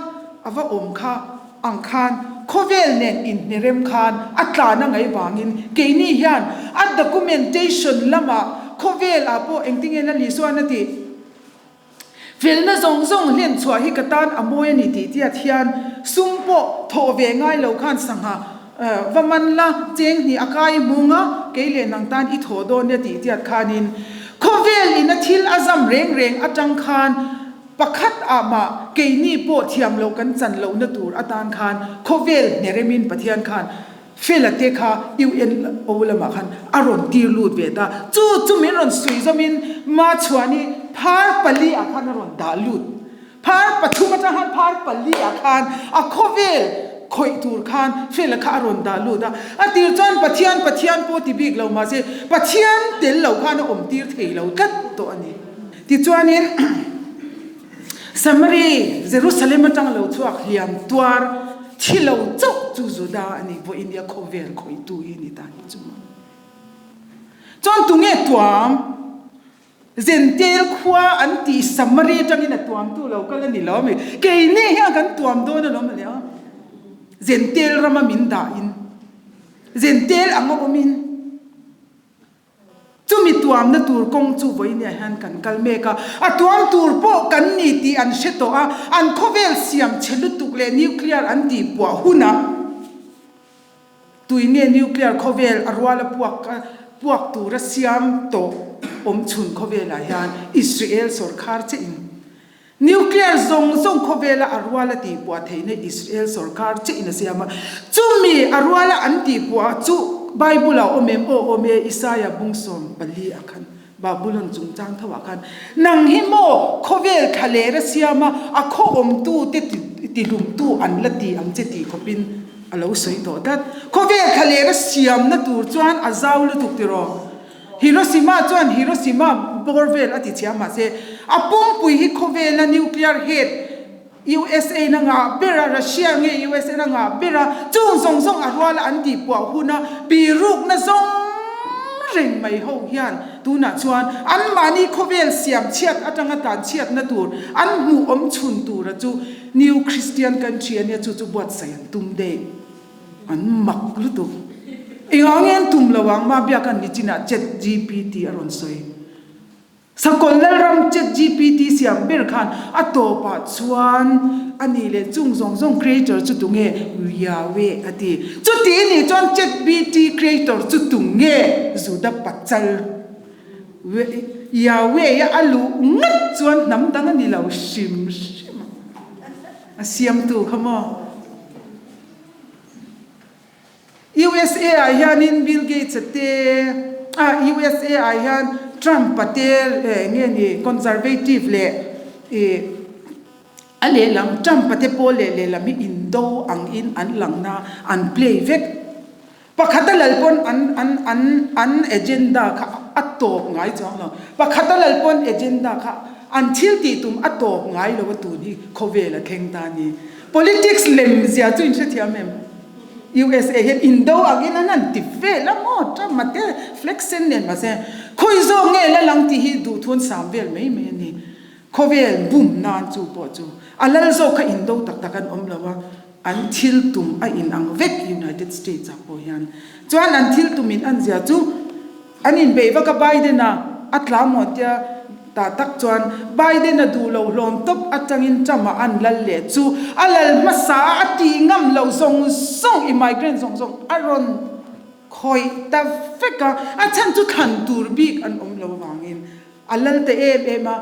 a va awm kha ang khan khawvel nen inhnerem khan a tlan a ngaih vangin keini hian a documentation lamah khawvel ah pawh engtinge la Lisuan a tih? Felna zawng zawng hlen chhuah hi ka tan a mawi a ni tih tiat hian sum pawh thawh ve ngai lo khan sangha va man la, cheng hnih a kai hmung a, kei leh nang tan i thawh dawn nia tih tiat khanin khawvel in a thil a zam reng reng atang khan pakhat ah mah keini pawh thiam loh kan chan lohna tur atan khan khawvel hneremin Pathian khan Fela te kha UNO lamah khan a rawn tir lut ve ta. Chu chu min rawn suih zawmin Machhuani phar pali ah khan a rawn dah lut. Phar pathum atang khan phar pali ah khan a khawvel khawih tur khan Fela kha a rawn dah lut a. A tir chuan Pathian Pathian pawh ti bik lo mahse Pathian tel lo khan a awm tir thei lo tlat tawh a ni. Tichuanin Samari, Jerusalem atang lo chhuak hliam tuar thi lo chauh chu Juda a ni, vawiin nia khawvel khawihtu hi ni ta ni chu maw. Chuan tunge tuam? Zentel khua an tih Samari atangin a tuamtu lo kal a ni lo a mi? Keini hian kan tuam dawn alawm a nia. Zentel rama min dahin, Zentel anga awmin. Chumi tuamna tur kawng chu vawinia hian kan kal mek a, a tuam tur pawh kan ni tih an hre tawh a, an khawvel siam chhe lutuk leh nuclear an tih puah hunah tui nge nuclear khawvel a ruala puak puak tura siam tawh awm chhun khawvelah hian Israel sawrkhar che in Nuclear zawng zawng khawvela a ruala tihpuah theihna Israel sorkar chiah in a siam a. Chumi a ruala an tihpuah chu Bible ah awm em? Aw awm e, Isaia bung 14 ah khan, Babulon chungchang tho ah khan, Nang hi maw khawvel thlaler a siam a, a khaw awmtu te tihlumtu an la ti ang che tih khawpin a lo sawi tawh tlat. Khawvel thlaler a siamna tur chuan a zau lutuk tiraw? Hiroshima chuan Hiroshima bawr vel a ti chhia mahse a pumpui hi khawvela nuclear head USA na ngah ber a, Russia nge USA na ngah ber a, chung zawng zawng a ruala an tih puah huna birukna zawng reng mai ho hian tunah chuan anmahni khawvel siam chhiat atanga tan chhiatna tur an hmuh awm chhun tura chu New Christian Country ania chu chu buatsaih an tum daih. An mak lutuk. Engah nge an tum lo ang? Mah biak an ni chinah chat GPT a rawn sawi. Sakawlh Lalram ChatGPT siam ber khan a tawpah chuan a nih leh chung zawng zawng creator chu tunge? Yahweh a ti. Chuti nih chuan ChatBT creator chu tunge? Juda pachal Yahweh-a a luh ngat chuan hnam dang a ni lo hrim hrim a, a siamtu kha maw? USA ah hianin Bill Gates a te, ah USA ah hian Trump a te eh nge ni conservative leh ih a lehlam Trump a te pawl leh lehlam hi indo ang in an lang na an play vek. Pakhat a lal pawn an an an an agenda kha a tawp ngai chuang lo. Pakhat a lal pawn agenda kha an thil tih tum a tawp ngai lo a tun hi khawvel a thleng ta a ni. Politics lem zia chu in hrethiam em? USA hian indo angin an han ti vel a maw? Trump a te flag sen nen mahse khawi zawk nge la lang tih hi duhthun sam vel mai mai a ni. Khawvel bum nan chu pawh chu a lal zawk kha indo tak tak an awm lo a, an thil tum a in ang vek United States ah pawh hian. Chuan an thil tum in an zia chu An inbeih vak a Biden-a a tla maw tia ta tak chuan Biden-a duh lo hlawm tawp atangin Trump-a an lal leh chu a lal hmasa a a tih ngam loh zawng zawng immigrant zawng zawng a rawn khawih ta vek a, a chhan chu thlan tur bik an awm lo avangin. A lal ta em em a,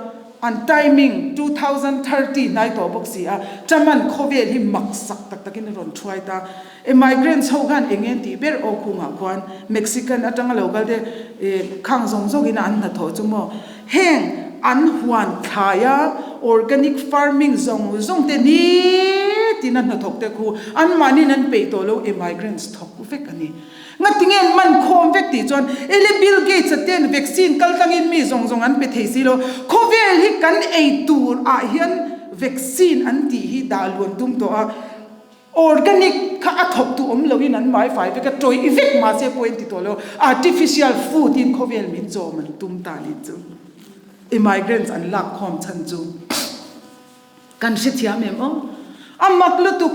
an timing 2030 hnai tawh bawk si a, Chaman khawvel hi mak sak tak takin a rawn thuai ta. E migrants ho khan eng nge tih ber aw khungah khuan Mexican atanga lo kal te e khang zawng zawngin an hnathawh chu maw? Heng an huan thlaia organic farming zawng zawng te nitin a hnathawk te khu anmahniin an peih tawh lo e migrants thawk vek a ni. Ngatinge an man khawm vek tih chuan ele Bill Gates a ten vaccine kal tlangin mi zawng zawng an pe thei si lo. Khawvel hi kan ei tur ah hian vaccine an tih hi dah luan tum tawh a, organic kha a thawk tu awm loin an mai fai vek a, tawih vek mahse pawh an ti tawh lo, artificial food in khawvel min chawm an tum ta nih chu. Immigrants an lak khawm chhan chu kan hrethiam em aw? A mak lutuk.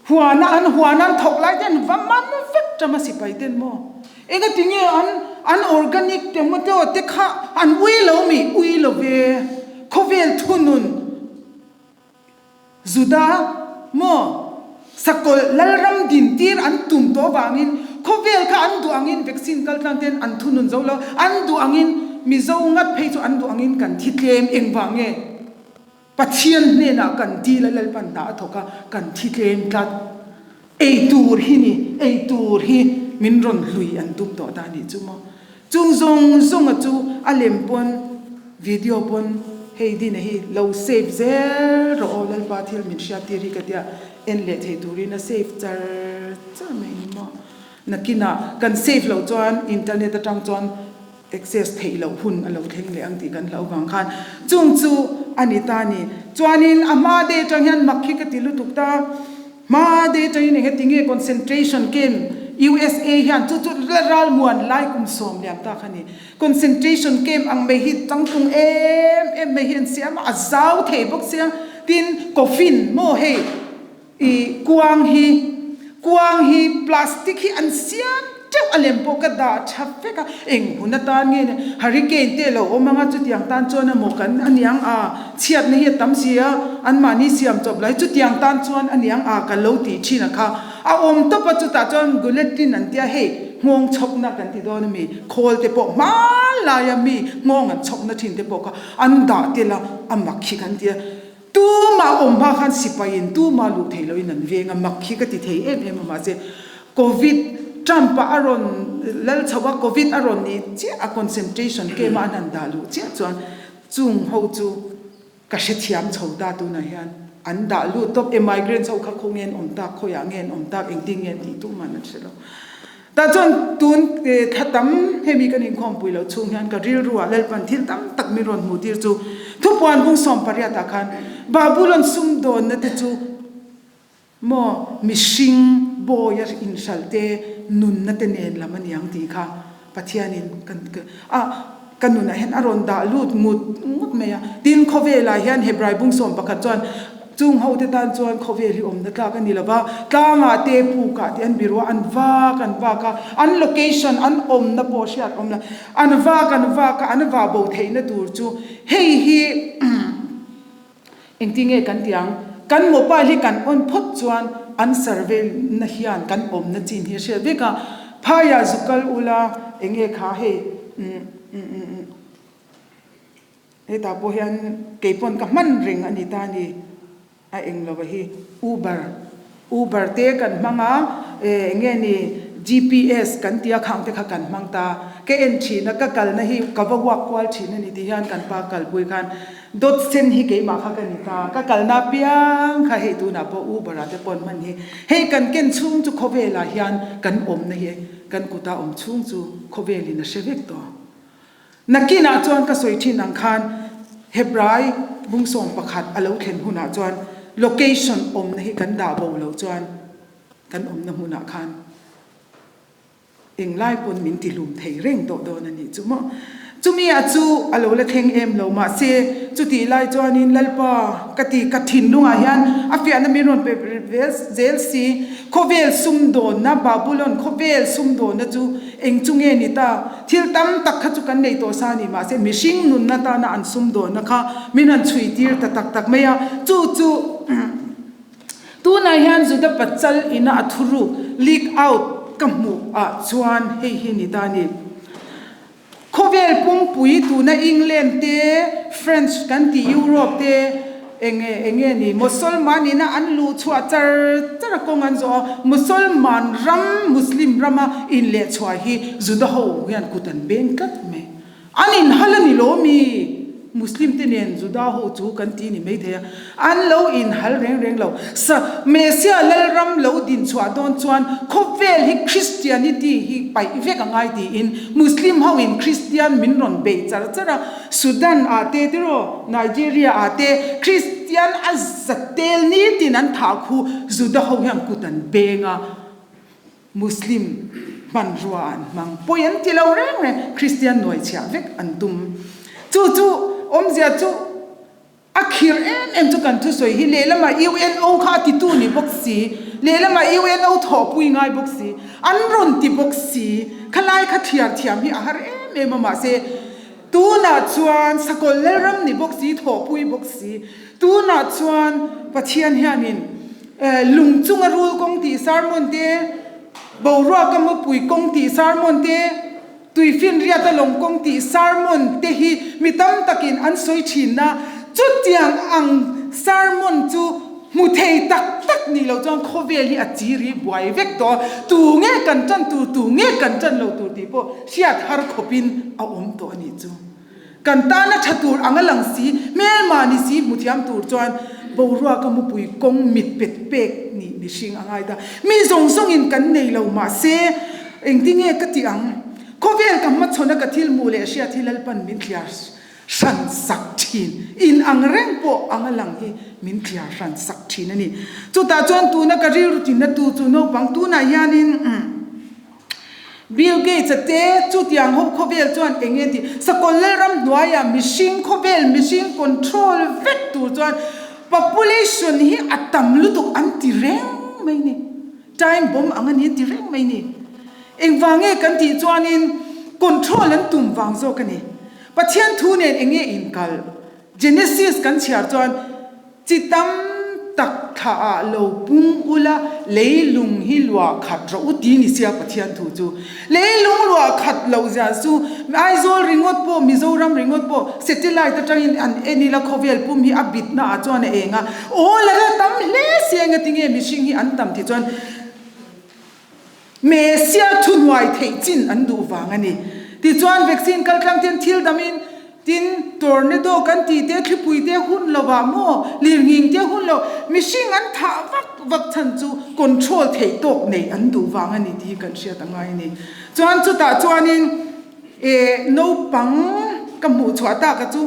Huana an huan an thawk lai te an va man vek tama sipai ten maw? Engati nge an an organic tomato te kha an ui lo mi? Ui lo ve. Khawvel thunun Juda maw sakawlh lalram din tir an tum tawh avangin khawvel kha an duh angin vaccine kal tlang ten an thunun zo lo. An duh angin Mizo ngat phei chu an duh angin kan thi tlem engvang nge? Pathian hnenah kan dil a, Lalpan hna a thawk a, kan thi tlem tlat. Ei tur hi ni, ei tur hi min rawn hlui an tum tawh ta nih chu maw. Chung zawng zawnga chu a lem pawn video pawn hei Dina hi lo save zel rawh aw Lalpa thil min hriat tir hi ka tia en leh thei turin a save char char mai ni maw. Nakinah kan save loh chuan internet atang chuan Access theih loh hun a lo thleng leh ang tih kan hlauh vang khan chung chu a ni ta a ni. Chuanin a hma day atang hian mak hi ka ti lutuk ta, hma day atangin eng heti nge concentration camp USA hian chu chu ralmuan lai kum sawm liam ta kha a ni. Concentration camp ang mai hi changtlung em em mai hi an siam a, a zau thei bawk sia. Tin coffin maw hei. I kuang hi, kuang hi plastic hi an siam teuh a lem pawh ka dah tha vek a, eng hun atan nge ni hurricane te a lo awm ang a chutiang tan chuan emaw kan a niang a, chhiatna hi a tam si a, anmahni siam chawp lai chutiang tan chuan a niang a ka lo tih thin a kha a awm tawp a chutah chuan guletin an tia hei nghawng chhawkna kan ti dawn ami khawl te pawh hmanlaia mi nghawng an chhawkna thin te pawh kha an dah tel a a mak hi kan tia. Tumah awm hma khan sipaiin tumah luh theih loin an veng a, mak hi ka ti thei em em a mahse Covid Trump ah a rawn lal chho a, Covid a rawn nih chiah a concentration camp a an han dah luh chiah chuan chung ho chu ka hrethiam chho ta tunah hian an dah lut tawp e migrants ho kha khawnge an awm tak khawiah nge an awm tak engtin nge an tih tumah an hre lo. Tah chuan tun thla tam hemi kan inkhawmpui loh chhung hian ka rilruah Lalpan thil tam tak min rawn hmuh tir chu Thupuan bung sawm pariatah khan Babulon sumdawnna te chu maw mihring bawia inhralh te nunna te nen lam a niang tih kha Pathianin kan a ka nunah hian a rawn dah lut ngut ngut mai a. Tin, khawvelah hian Hebrai bung 11 chuan. Chung hote tan chuan khawvel hi awmna tlak a ni lo va, tlangah te pukah te an biruah an vak an vak a, an location an awmna pawh hriat awm lo, an vak an vak a, an vah bo theihna tur chu hei hi engtin nge kan tih ang, kan mobile hi kan on phawt chuan an survey na hian kan awmna chin hi a hriat vek a, phaiah zu kal ula enge kha hei umm umm umm. Hetah pawh hian keipawn ka hman reng a ni ta ni, a eng lova hi Uber, Uber te kan hmang a, eh eng nge ni GPS kan tia khang te kha kan hmang ta, ka en thin a, ka kalna hi ka va uak kual thin a ni tih hian kan pa kalpui khan dawt sen hi keimah kha ka ni ta, ka kalna apiang kha hei tunah pawh Uber ah te pawh an hman hi, hei kan ken chhung chu khawvelah hian kan awmna hi kan kuta awm chhung chu khawvelin a hre vek tawh. Nakinah chuan ka sawi thin ang khan Hebrai bungsawm pakhat a lo thlen hunah chuan location awmna hi kan dah bo lo chuan kan awmna hmunah khan englai pawn min tihlum thei reng tawh dawn a nih chu maw. Chumi a chu a lo la thleng em lo mahse chutih lai chuanin Lalpa ka ti ka thinlungah hian a fiahna min rawn pe zel si khawvel sumdawnna Babulon khawvel sumdawnna chu Eng chu nge ni ta? Thil tam tak kha chu kan nei tawh sa a ni, mahse mihring nunna tana an sumdawnna kha min han chhui tir ta tak tak mai a. Chu chu tunah hian Juda pachal ina a thuruk leak out ka hmuh ah chuan hei hi ni ta a ni. Khawvel pumpui tuna England te, French kan tih Europe te, Enge enge ni Mosolman ina an luh chhuah char char a kawng an zawh a, Mosolman ram Muslim rama in leh chhuah hi Juda ho hian kut an beng tlat mai. An inhal a ni lo mi? Muslim te nen Juda ho chu kan ti ni mai thei a, an lo inhal reng reng lo. Sa Messiah Lalram lo din chhuah dawn chuan khawvel hi Christianity hi paih vek a ngai tiin Muslim ho in Christian min rawn beih char char a, Sudan ah te tiraw, Nigeria ah te Christian a za tel nitin an thah khu Juda ho hian kut an beng a, Muslim hmanrua ah an hmang. Pawi an ti lo reng reng, Christian nuai chhiah vek an tum. Chu chu awmzia chu a khir em em chu kan thusawi hi lehlamah UNO kha a titu ni bawk si, lehlamah UNO thawhpui ngai bawk si, an rawn ti bawk si, khalai kha thliar thiam hi a har em em a mahse, Tunah chuan Sakawlh Lalram ni bawk si, thawhpui bawk si. Tunah chuan Pathian hianin lung chunga rul kawng tih sermon te, boruaka mupui kawng tih sermon te, tuifinriata lawng kawng tih sermon te hi mi tam takin an sawi thin a. Chutiang ang sermon chu Hmu thei tak tak nih loh chuan khawvel hi a chi ri buai vek tawh a, tu nge kan tan tur, tu nge kan tan lo tur tih pawh hriat har khawpin a awm tawh a nih chu. Kan tana tha tur ang a lang si, hmelma ni si hmu thiam tur chuan boruaka mupui kawng mit pet pek nih mihring a ngai ta. Mi zawng zawngin kan nei lo mahse engtinge ka tih ang? Khawvel ka hmachhawn a ka thil hmuh leh hriat hi Lalpan min thliar hran sak thin. In ang reng pawh anga lang hi min thliar hran sak thin a ni. Chutah chuan tuna ka rilru tinna tu chu naupang tunah hianin Bill Gates-a te chutiang ho khawvel chuan eng nge tih Sakawlh Lalram hnuaiah mihring khawvel mihring control vek tur chuan population hi a tam lutuk an ti reng mai ni. Time bomb ang a ni an ti reng mai ni. Engvang nge kan tih chuanin control an tum vang zawk a ni. Pathian thu nen eng nge inkalh? Genesis kan chhiar chuan, Chi tam tak thla ah lo pung ula, leilung hi luah khat rawh u ti ni sia Pathian thu chu. Leilung luah khat loh zia chu Aizawl ringawt pawh, Mizoram ringawt pawh satellite atangin an en ila khawvel pum hi a bitna ah chuan a eng a, aw la la tam hle sia engatinge mihring hi an tam tih chuan, Messiah thuhnuai theih chin an duh vang a ni. Tichuan vaccine kaltlang ten thil damin tin tornado kan tih te thlipui te hun lovah maw lirnghing te hun lo mihring an thah vak vak chhan chu control theih tawk neih an duh vang a ni tih hi kan hriat a ngai a ni. Chuan chutah chuanin eh naupang ka hmuh chhuah tak a chu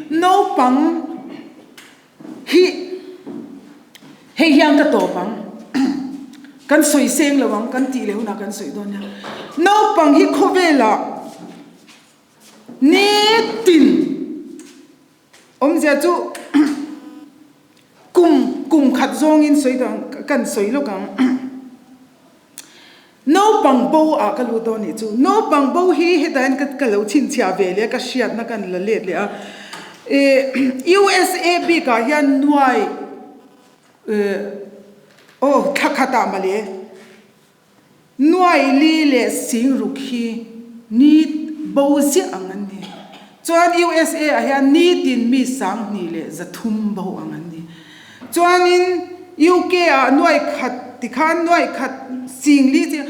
naupang Hi hei hian ka tawp ang, kan sawi seng lo ang kan tih leh hunah kan sawi dawn nia. Naupang hi khawvelah nitin awmzia chu. Kum kum khat zawngin sawi tawh ang, kan sawi lawk ang. Naupang bo ah ka lut dawn nih chu. Naupang bo hi hetah hian ka ka lo chhinchhiah ve leh a, ka hriatna kan la let leh a. Ih USA bikah hian nuai eh aw thla khatah mawle. Nuai li leh sing ruk hi ni bo ziah ang an ni. Chuan USA ah hian nitin mi 2000 bo ang an ni. Chuanin UK ah nuai khat tikhan nuai khat sing li chi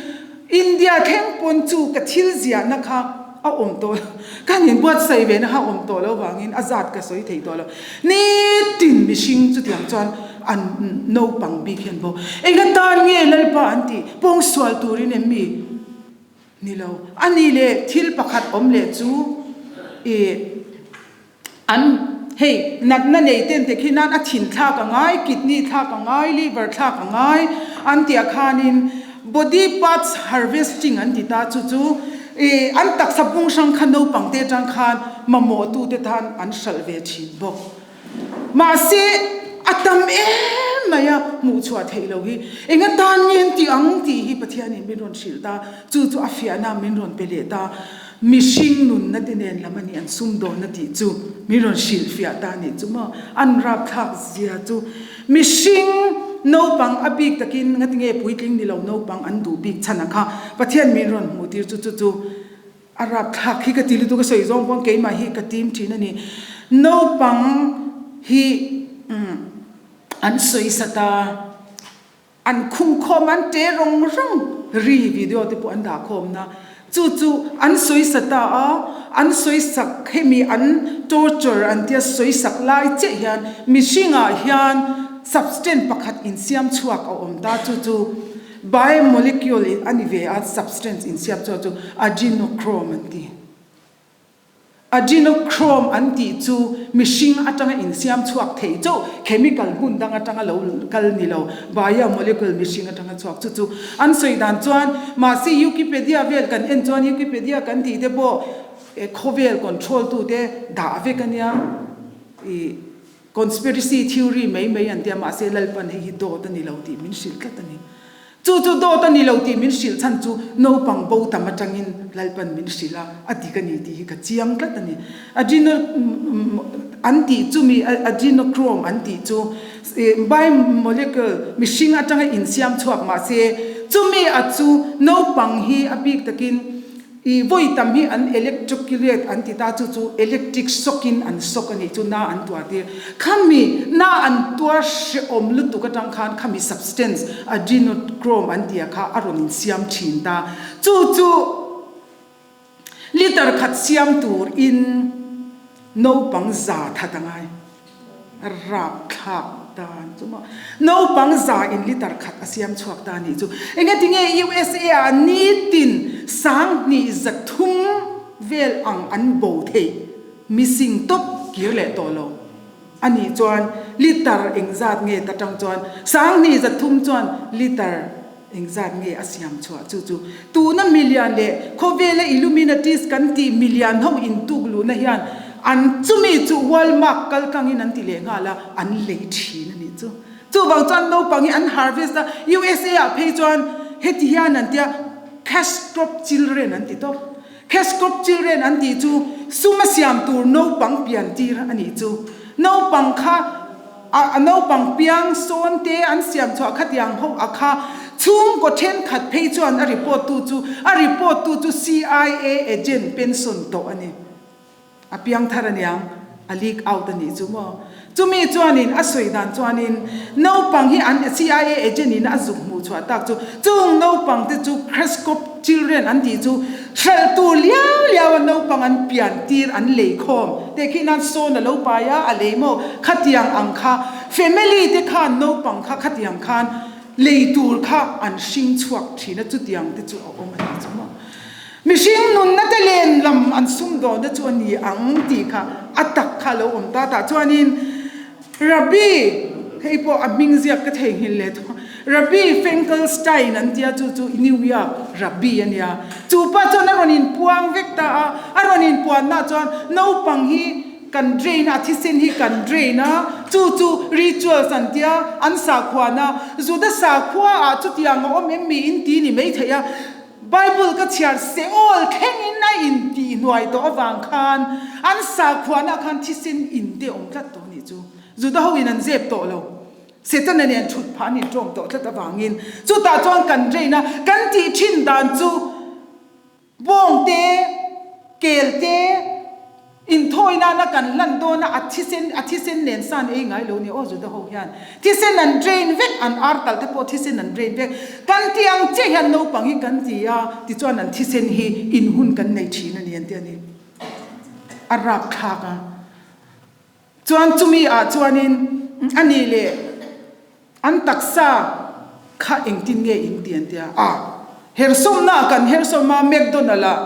India thleng pawn chu ka thil ziahna kha a awm tawh lo. Ka nin buatsaih ve na kha a awm tawh lo vangin a zat ka sawi thei tawh lo. Nitin mihring chutiang chuan an naupang bik hian bo. Eng atan nge Lalpa an tih? Pawngsual turin em mi? Ni lo. A ni leh thil pakhat awm leh chu ih an hei natna nei ten te khi nan a thin thlak a ngai, kidney thlak a ngai, liver thlak a ngai an tih ah khanin body parts harvesting an ti ta chu chu ih an taksa bung hrang kha naupang te atang khan mamawh tu te tan an hralh ve thin bawk. Mahse, a tam em mai a, hmuh chhuah theih loh hi. Eng atan nge an tih ang tih hi Pathianin min rawn hrilh ta, chu chu a fiahna min rawn pe leh ta. Mihring nunna te nen lam a nih an sumdawnna tih chu min rawn hrilh fiah ta a nih chu maw? An rapthlak zia chu mihring naupang a bik takin ngatinge puitling ni lo naupang an duh bik chhan a kha Pathian min rawn hmuh tir chu chu chu A rapthlak hi ka ti lutuk a sawi zawng pawn keimah hi ka tim thin a ni. Naupang hi an sawi sat a, an khung khawm a, an te rawng rawng ri video te pawh an dah khawm na. Chu chu an sawi sa ta a, an sawi sak hemi an torture an tia sawi sak lai chiah hian mihringah hian substance pakhat insiam chhuak a awm ta chu chu Biomolecule a ni ve a, substance insiam chuan chu adrenochrome an ti. Adrenochrome an tih chu mihring atanga insiam chhuak thei chauh, chemical hmun dang atanga lo kal ni lo, biomolecule mihring atanga chhuak chu chu an sawi dan chuan mahse Wikipedia vel kan en chuan Wikipedia kan tih te pawh khawvel control tute dah vek a nia ih. Conspiracy theory mai mai an tia mahse Lalpan hei hi dawt a ni lo tih min hrilh tlat a ni. Chu chu dawt a ni lo tih min hrilh chhan chu naupang bo tam atangin Lalpan min hrilh a, a dik a ni tih hi ka chiang tlat a ni. Adreno an tih chu mi adrenochrome an tih chu biomolecule mihring atanga insiam chhuak mahse chumi a chu naupang hi a bik takin I vawi tam hi an electroculate an ti ta, chu chu electric shock in an shock a nih chu, na an tuar tir. Khami na an tuar hrehawm lutuk atang khan khami substance adrenochrome an tia kha a rawn insiam thin ta. Chu chu liter khat siam tur in naupang za that a ngai. Rapthlak dan chu maw. Naupang za in litre khat a siam chhuak ta nih chu. Engati nge USA ah nitin 2300 vel ang an bo theih missing tawp kir leh tawh lo a nih chuan litre engzat nge ta tang chuan 2300 chuan litre Engzat nge a siam chhuah chu chu? Tuna milian leh khawvela Illuminatis kan tih milian ho intuk luhna hian an chumi chu Walmark kaltlangin an ti leh nghal a, an lei thin a nih chu. Chuvang chuan naupang hi an harvest a, USA ah phei chuan heti hian an tia cash crop children an ti tawp. Cash crop children an tih chu sum a siam tur naupang pian tir a nih chu. Naupang kha A naupang piang sawn te an siam chhuah khatiang ho a kha chhungkaw thenkhat phei chuan a report tu chu a report tu chu CIA agent pension tawh a ni. A piang thar aniang a leak out a nih chu maw. Chumi chuanin a sawi dan chuanin naupang hi an CIA agent in a zuk hmuh chhuah tak chu chung naupang te chu Crescop children an tih chu hralh tur liau liau a naupang an pian tir an lei khawm. Tehkhin nan sawn a lo pai a, a lei maw? Khatiang ang kha family te khan naupang kha khatiang khan lei tur kha an hring chhuak thin a, chutiang te chu a awm a ni chu maw? Mihring nunna te len lam an sumdawnna chu a ni ang tih kha a tak kha a lo awm ta tah chuanin Rabbi, hei pawh a hming ziak ka theihnghilh leh thawk a, Rabbi Finkelstein an tia chu chu New York Rabbi a nia. Chu pa chuan a rawn inpuang vek ta a, a rawn inpuanna chuan naupang hi. kan drain a, thisen hi kan drain a, chu chu rituals an tia, an sakhuana, Juda sakhua ah chutiang a awm em mi in ti ni mai theih a, Bible ka chhiar Seol thlengin a in tih hnuai tawh avang khan an sakhuana ah khan thisen in te awm tlat tawh nih chu. Juda ho in an zep tawh lo. Setana nen thut phah an inṭawm tawh tlat avangin chutah chuan kan drain a, kan tih thin dan chu Bawng te, kel te, inthawi nana kan hlan dawn a, a thisen, a thisen nen san ei ngai lo ni aw Juda ho hian. Thisen an drain vek, an ar talh te pawh thisen an drain vek. Kan ti ang chiah hian naupang hi kan ti a, tichuan an thisen hi in hun kan nei thin a ni an ti a ni. A rapthlak a. Chuan chumi ah chuanin a nih leh an taksa kha engtin nge in ti an tia a, hersawmna ah kan hersawm a McDonald ah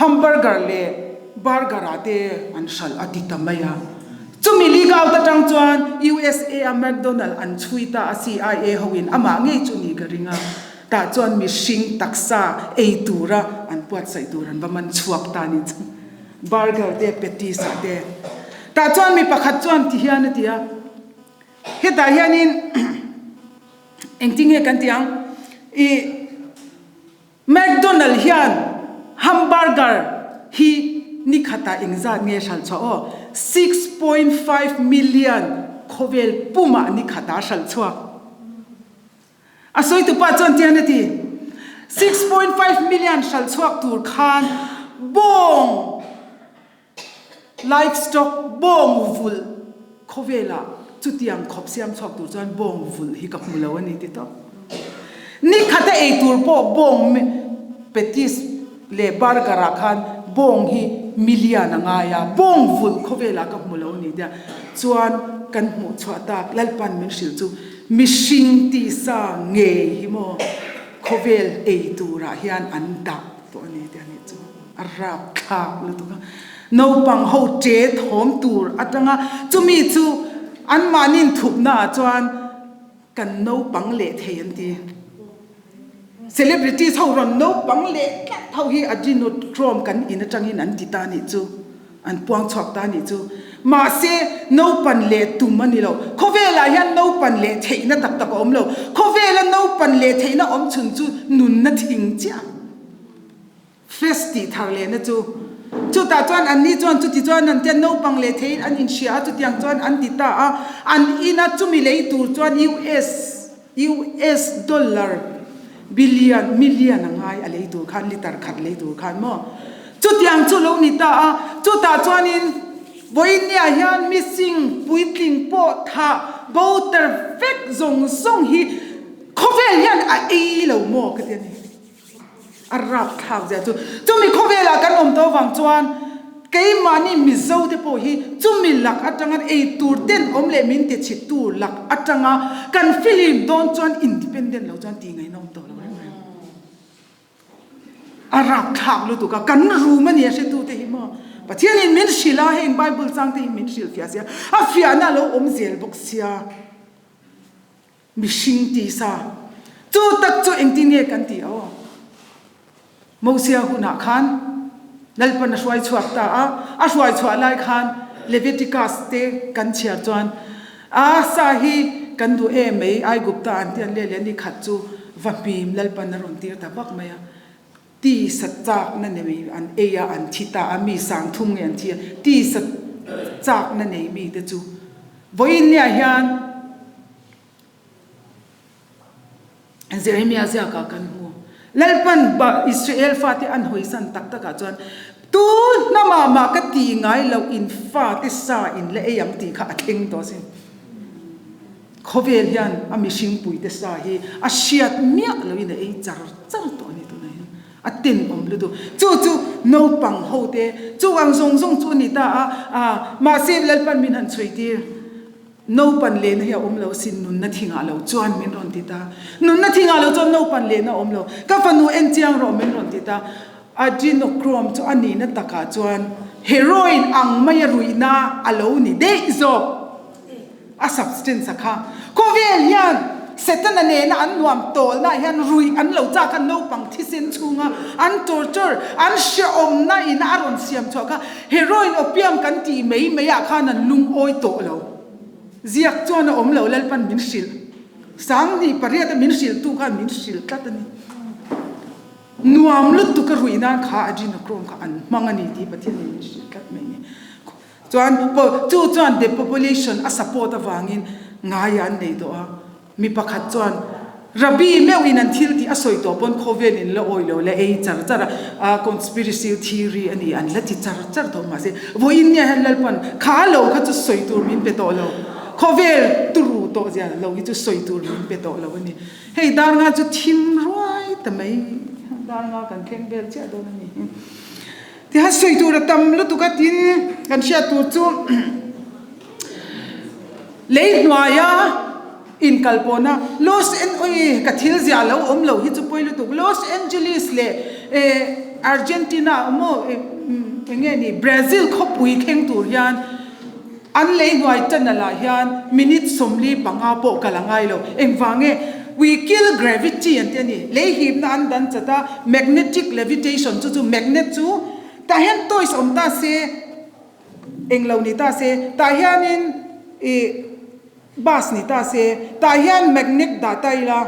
hamburger leh burger ah te an hralh a ti ta mai a. Chumi leak out atang chuan USA a McDonald an chhui ta a CIA ho in amah ngei chu ni ka ring a, tah chuan mihring taksa ei tura an buatsaih tur an va man chhuak ta ni chu. Burger te patties ah te. Tah chuan mi pakhat chuan ti hian a ti a, hetah hianin engtin nge kan tih ang, ih McDonald hian hamburger hi ni khatah engzat nge hralh chhuah aw, 6.5 million khawvel pumah ni khatah a hralh chhuak. A sawitupa chuan tian a ti, 6.5 million hralh chhuak tur khan bawng, livestock, bawng vulh khawvelah chutiang khawp siam chhuak tur chuan bawng vulh hi ka hmu lo a ni ti tawp. Ni khata ei tur pawh bawng patties leh burger ah khan bawng hi million a ngai a, bawng vulh khawvelah ka hmu lo a ni tia chuan kan hmuh chhuah tak Lalpan min hrilh chu Mihring tisa ngei hi maw khawvel ei turah hian an dah tawh a ni tih a nih chu a rapthlak lutuk a. Naupang ho che thawm tur atanga chumi chu anmahni inthupna ah chuan kan naupang leh thei an ti. Celebrities ho rawn naupang leh tlat ho hi adrenochrome kan in atangin an ti ta nih chu, an puang chhuak ta nih chu. Mahse, naupan leh tum a ni lo. Khawvelah hian naupan leh theihna tak tak a awm lo. Khawvela naupan leh theihna awm chhun chu nunna thing chiah. Fest tih thar lehna chu. Chutah chuan anni chuan chuti chuan an tia naupang leh theiin an inhria a, chutiang chuan an ti ta a. An ina chumi lei tur chuan US, US dollar billion, million a ngai a lei tur khan, liter khat lei tur khan maw. Chutiang chu lo ni ta a. Chutah chuanin vawiinniah hian missing puitling pawh thah voter vek zawng zawng hi khawvel hian a ei lo maw ka ti a ni. A rapthlak zia chu. Chumi khawvelah kan awm tawh vang chuan keimahni Mizo te pawh hi chumi lak atanga ei tur ten awm leh min ti chhit tu lak atanga kan film dawn chuan independent lo chuan tih ngaihna awm tawh lo reng reng. A rapthlak lutuk a, kan rum a nia hretu te hi maw. Pathianin min hrilh a, heng Bible chang te hi min hrilhfiah sia, a fiahna a lo awm zel bawk sia. Mihring tisa chu tak chu engtin nge kan tih aw? Mosia hunah khan Lalpan a hruai chhuak ta a, a hruai chhuah lai khan Leviticus te kan chhiar chuan a sa hi kan duh em mai Aigupta an ti an leh leh ni khat chu va hmim Lalpan a rawn tir ta vak mai a, tisa chakna nei an ei a an thi ta a, mi sangthum nge an thi a, tisa chakna nei mite chu Vawiin nia hian Jeremia ziakah kan hmu. Lalpan Israel fate an hawisan tak takah chuan, Tu hnamah mah ka ti ngai loh in fate sa in la ei ang tih kha a thleng tawh asin. Khawvel hian a mihring puite sa hi a hriat miah loin a ei char char tawh a ni tunah hian. A tenawm lutuk. Chu chu naupang ho te chu ang zawng zawng chu a ni ta a, a mahse Lalpan min han chhui tir. Naupan lehna hi a awm lo asin, nunna thingah lo chuan min rawn ti ta. Nunna thingah lo chuan naupan lehna a awm lo. Ka fanu en chiang rawh min rawn ti ta. Adrenochrome chu a nihna takah chuan heroin ang maia ruihna a lo ni daih zawk. A substance a kha. Khawvel hian. Setana nena an nuam tawlna ah hian ruih an lo chak a, naupang thisen chhunga an torture, an hrehawmna ina a rawn siam chhuah kha heroin opium kan tih mai mai ah khan an lungawi tawh lo. Ziak chuan a awm lo, Lalpan min hrilh. Sanghnih pariata min hrilhtu khan min hrilh tlat a ni. Nuam lutuk a ruih nan kha adrenochrome kha an hmang a ni tih Pathianin min hrilh tlat mai a ni. Chuan chu chuan depopulation a support avangin ngaia an nei tawh a. Mi pakhat chuan Rabbi meuhin an thil tih a sawi tawh pawn khawvel in la awi lo la ei char char a, conspiracy theory a ni an la ti char char tawh mahse vawiin nia hian Lalpan kha lo kha chu sawi tur min pe tawh lo, khawvel turu tawh zia lo hi chu sawi tur min pe tawh lo a ni. Hei dar nga chu thim ruai ta mai, dar nga kan thleng vel chiah dawn a ni. Tihian sawi tur a tam lutuk a tin kan hriat tur chu lei hnuaia inkal pawhna Los An ui ka thil ziah lo awm lo hi chu pawi lutuk Los Angeles leh eh Argentina maw eng nge ni Brazil khawpui thleng tur hian An lei hnuai channel ah hian minute 45 pawh kal a ngai lo. Engvang nge? We kill gravity an ti a ni. Lei hipna an dan chat a, magnetic levitation chu chu magnet chu tah hian toys awm ta se, englo ni ta se, tah hianin ih bus ni ta se, tah hian magnet dah ta ila,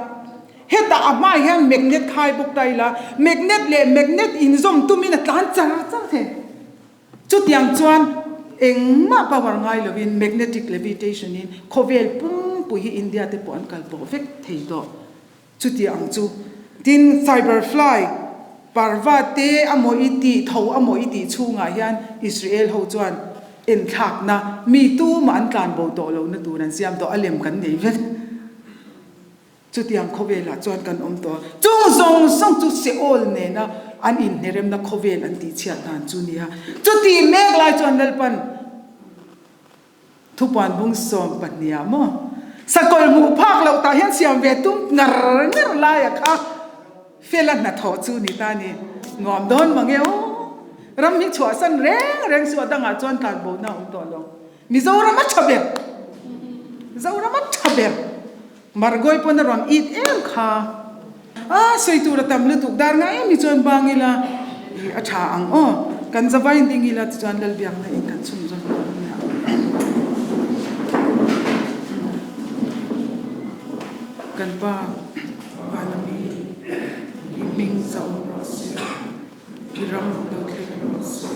hetah a hmaah hian magnet khai bawk ta ila, magnet leh magnet inzawm tumin a tlan char char thei. Chutiang chuan engmah power ngai lovin magnetic levitation in khawvel pumpui hi India te pawh an kal pawh vek thei tawh. Chuti ang chu. Tin, cyberfly, parva te amaw i tih, tho amaw i tih chhungah hian Israel ho chuan enthlakna mi tumah an tlanbo tawh lohna tur an siam tawh, a lem kan nei vek. Chutiang khawvelah chuan kan awm tawh a, chung zawng zawng chu Seol nena an inhneremna khawvel an tihchhiat dan chu nia. Chutih mek lai chuan Lalpan thupuan bung 12 ah maw sakawlh hmuh phak loh tah hian siam ve tum ngar ngar laia kha fela hnathawh chu ni ta ni. Nuam dawn mange aw. Ram hi chhuahsan reng reng suah dangah chuan tlanbohna a awm tawh lo. Mizoram a tha ber. Mizoram a tha ber. Margoi pawn a rawn it em kha. A sawi tur a tam lutuk dar ngai em hi chuan bang ila i a tha ang aw. Kan zavain ding ila tichuan Lalbiakna in kan chhun zawm dawn a nia. Kan pa vana mi i hming zauh rawh se, i ram lo thleng rawh se.